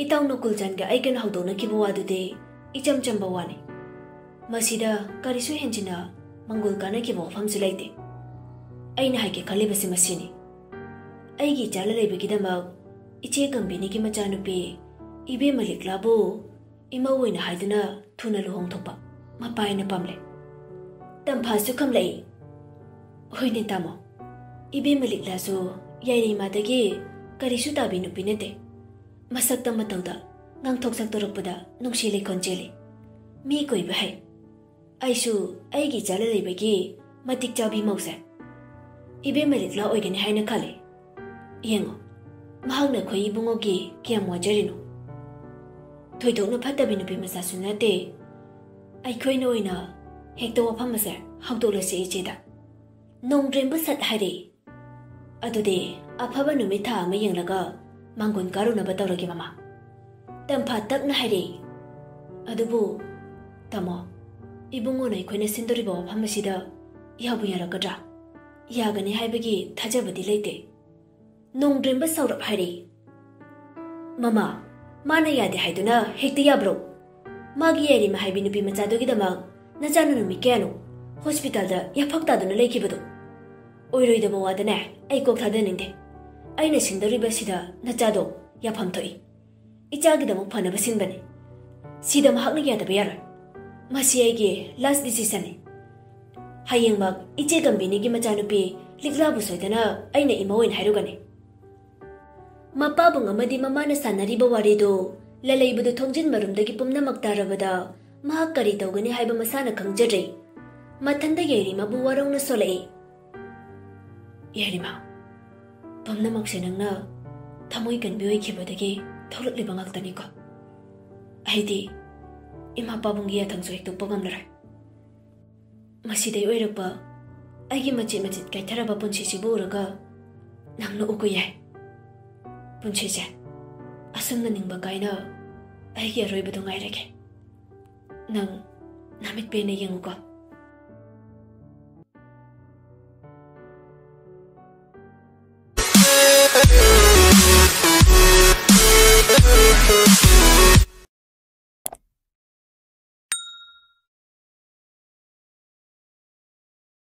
ꯏꯇꯥꯎ ꯅꯣꯀꯨꯜꯆꯥꯟꯒ ꯑꯩꯒꯅ ꯍꯧꯗꯣꯛꯅꯈꯤꯕ ꯋꯥꯗꯨꯗꯤ ꯏꯆꯝ ꯆꯝꯕ ꯋꯥꯅꯤ꯫ ꯃꯁꯤꯗ ꯀꯔꯤꯁꯨ ꯍꯦꯟꯖꯤꯟꯅ ꯃꯪꯒꯣꯜ ꯀꯥꯟꯅꯈꯤꯕ ꯋꯥꯐꯝꯁꯨ ꯂꯩꯇꯦ꯫ ꯑꯩꯅ ꯍꯥꯏꯒꯦ ꯈꯜꯂꯤꯕꯁꯤ ꯃꯁꯤꯅꯤ꯫ ꯑꯩꯒꯤ ꯏꯆꯥ ꯂꯂꯩꯕꯒꯤꯗꯃꯛ ꯏꯆꯦ ꯒꯝꯚꯤꯅꯤꯒꯤ ꯃꯆꯥꯅꯨꯄꯤ ꯏꯕꯦꯝꯃ ꯂꯤꯛꯂꯥꯕꯨ ꯏꯃꯧ ꯑꯣꯏꯅ ꯍꯥꯏꯗꯨꯅ ꯊꯨꯅ ꯂꯨꯍꯣꯡꯊꯣꯛꯄ ꯃꯄꯥ ꯑꯩꯅ ꯄꯥꯝꯂꯦ꯫" ꯇꯝꯐꯥꯁꯨ ꯈꯨꯝꯂꯛꯏ, "ꯍꯣꯏꯅꯦ ꯇꯥꯃꯣ, ꯏꯕꯦꯝꯃ ꯂꯤꯛꯂꯥꯁꯨ ꯌꯥꯏꯔꯦꯝꯃꯗꯒꯤ ꯀꯔꯤꯁꯨ ꯇꯥꯕꯤ ꯅꯨꯄꯤ ꯅꯠꯇꯦ꯫ ꯃꯁꯛꯇ ꯃꯇꯧꯗ ꯉꯥꯡꯊꯣꯛ ꯁꯛꯇꯣꯔꯛꯄꯗ ꯅꯨꯡꯁꯤ ꯂꯩꯈꯣꯟ ꯆꯦꯜꯂꯤ꯫ ꯃꯤ ꯀꯣꯏꯕ ꯍꯩ꯫ ꯑꯩꯁꯨ ꯑꯩꯒꯤ ꯏꯆꯥ ꯂꯂꯩꯕꯒꯤ ꯃꯇꯤꯛ ꯆꯥꯕꯤ ꯃꯧꯁꯦ ꯏꯕꯦꯝꯃ ꯂꯤꯛꯂꯥ ꯑꯣꯏꯒꯅꯤ ꯍꯥꯏꯅ ꯈꯜꯂꯤ꯫ ꯌꯦꯡꯉꯣ, ꯃꯍꯥꯛꯅ ꯑꯩꯈꯣꯏ ꯏꯕꯨꯡꯉꯣꯒꯤ ꯀꯌꯥꯝ ꯋꯥꯖꯔꯤꯅꯣ꯫ ꯊꯣꯏꯗꯣꯛꯅ ꯐꯠꯇꯕꯤ ꯅꯨꯄꯤ ꯃꯆꯥꯁꯨ ꯅꯠꯇꯦ꯫ ꯑꯩꯈꯣꯏꯅ ꯑꯣꯏꯅ ꯍꯦꯛꯇ ꯋꯥꯐꯝ ꯑꯁꯦ ꯍꯧꯗꯣꯛꯂꯁꯤ ꯏꯆꯦꯗ꯫" ꯅꯣꯡꯗ꯭ꯔꯦꯝꯕ ꯁꯠ ꯍꯥꯏꯔꯛꯏ, "ꯑꯗꯨꯗꯤ ꯑꯐꯕ ꯅꯨꯃꯤꯠ ꯊꯥ ꯑꯃ ꯌꯦꯡꯂꯒ ꯃꯥꯡꯒꯣꯟ ꯀꯥꯔꯨꯅꯕ ꯇꯧꯔꯒꯦ, ꯃꯃꯥ꯫ ꯇꯝꯐꯥ ꯇꯞꯅ ꯍꯥꯏꯔꯛꯏ꯫ ꯑꯗꯨꯕꯨ, ꯇꯥꯃꯣ, ꯏꯕꯨꯡꯉꯣꯅ ꯑꯩꯈꯣꯏꯅ ꯁꯤꯟꯗꯣꯔꯤꯕ ꯋꯥꯐꯝ ꯑꯁꯤꯗ ꯌꯥꯕꯨ ꯌꯥꯔꯛꯀꯗ꯭ꯔꯥ? ꯌꯥꯒꯅꯤ ꯍꯥꯏꯕꯒꯤ ꯊꯥꯖꯕꯗꯤ ꯂꯩꯇꯦ꯫ ꯅꯣꯡꯗ꯭ꯔꯦꯝꯕ ꯁꯥꯎꯔꯞ ꯍꯥꯏꯔꯛꯏ꯫ ꯃꯃꯥ, ꯃꯥꯅ ꯌꯥꯗꯦ ꯍꯥꯏꯗꯨꯅ ꯍꯦꯛꯇ ꯌꯥꯕ꯭ꯔꯣ? ꯃꯥꯒꯤ ꯌꯥꯏꯔꯤꯃ ꯍꯥꯏꯕꯤ ꯅꯨꯄꯤ ꯃꯆꯥꯗꯨꯒꯤꯗꯃꯛ ꯅꯆꯥꯅ ꯅꯨꯃꯤꯠ ꯀꯌꯥꯅꯣ ꯍꯣꯁꯄꯤꯇꯥꯜꯗ ꯌꯥꯐꯛ ꯇꯥꯗꯨꯅ ꯂꯩꯈꯤꯕꯗꯣ? ꯑꯣꯏꯔꯣꯏꯗꯕ ꯋꯥꯗꯅꯦ ꯑꯩ ꯀꯣꯛ ꯊꯥꯗꯅꯤꯡꯗꯦ꯫ ꯑꯩꯅ ꯁꯤꯟꯗꯧꯔꯤꯕꯁꯤꯗ ꯅꯆꯥꯗꯣ ꯌꯥꯐꯝ ꯊꯣꯛꯏ꯫ ꯏꯆꯥꯒꯤꯗꯃꯛ ꯐꯅꯕ ꯁꯤꯟꯕꯅꯤ꯫ ꯁꯤꯗ ꯃꯍꯥꯛꯅ ꯌꯥꯗꯕ ꯌꯥꯔꯣꯏ꯫ ꯃꯁꯤ ꯑꯩꯒꯤ ꯂꯥꯁ ꯗꯤꯁꯤꯁꯟꯅꯤ꯫ ꯍꯌꯦꯡꯃꯛ ꯏꯆꯦ ꯒꯝꯚꯤꯅꯤꯒꯤ ꯃꯆꯥꯅꯨꯄꯤ ꯂꯤꯛꯂꯥꯕꯨ ꯁꯣꯏꯗꯅ ꯑꯩꯅ ꯏꯃꯧ ꯑꯣꯏꯅ ꯍꯥꯏꯔꯨꯒꯅꯤ꯫ ꯃꯄꯥꯕꯨꯡ ꯑꯃꯗꯤ ꯃꯃꯥꯅ ꯁꯥꯟꯅꯔꯤꯕ ꯋꯥꯔꯤꯗꯨ ꯂꯂꯩꯕꯗꯨ ꯊꯣꯡꯖꯤꯟ ꯃꯔꯨꯝꯗꯒꯤ ꯄꯨꯝꯅꯃꯛ ꯇꯥꯔꯕꯗ ꯃꯍꯥꯛ ꯀꯔꯤ ꯇꯧꯒꯅꯤ ꯍꯥꯏꯕ ꯃꯁꯥꯅ ꯈꯪꯖꯗ꯭ꯔꯦ꯫ ꯃꯊꯟꯗ ꯌꯥꯏꯔꯤꯃꯕꯨ ꯋꯥꯔꯧꯅ ꯁꯣꯜꯂꯛꯏ꯫ ꯌꯥꯏꯔꯤꯃ, ꯄꯨꯝꯅꯃꯛꯁꯦ ꯅꯪꯅ ꯊꯃꯣꯏ ꯀꯟꯕꯤ ꯑꯣꯏꯈꯤꯕꯗꯒꯤ ꯊꯣꯛꯂꯛꯂꯤꯕ ꯉꯥꯛꯇꯅꯤꯀꯣ꯫ ꯑꯩꯗꯤ ꯏꯃꯥ ꯄꯥꯕꯨꯡꯒꯤ ꯌꯥꯊꯪꯁꯨ ꯍꯦꯛꯇꯣꯛꯄ ꯉꯝꯂꯔꯣꯏ꯫ ꯃꯁꯤꯗꯩ ꯑꯣꯏꯔꯛꯄ ꯑꯩꯒꯤ ꯃꯆꯤꯠ ꯃꯆꯤꯠ ꯀꯥꯏꯊꯔꯕ ꯄꯨꯟꯁꯤꯁꯤꯕꯨ ꯎꯔꯒ ꯅꯪ ꯅꯣꯛꯎꯀꯣ ꯌꯥꯏ꯫ ꯄꯨꯟꯁꯤꯁꯦ ꯑꯁꯨꯝꯅ ꯅꯤꯡꯕ ꯀꯥꯏꯅ ꯑꯩꯒꯤ ꯑꯔꯣꯏꯕꯗꯣ ꯉꯥꯏꯔꯒꯦ꯫ ꯅꯪ ꯅꯃꯤꯠ ꯄꯦꯟꯅ ꯌꯦꯡꯉꯨꯀꯣ꯫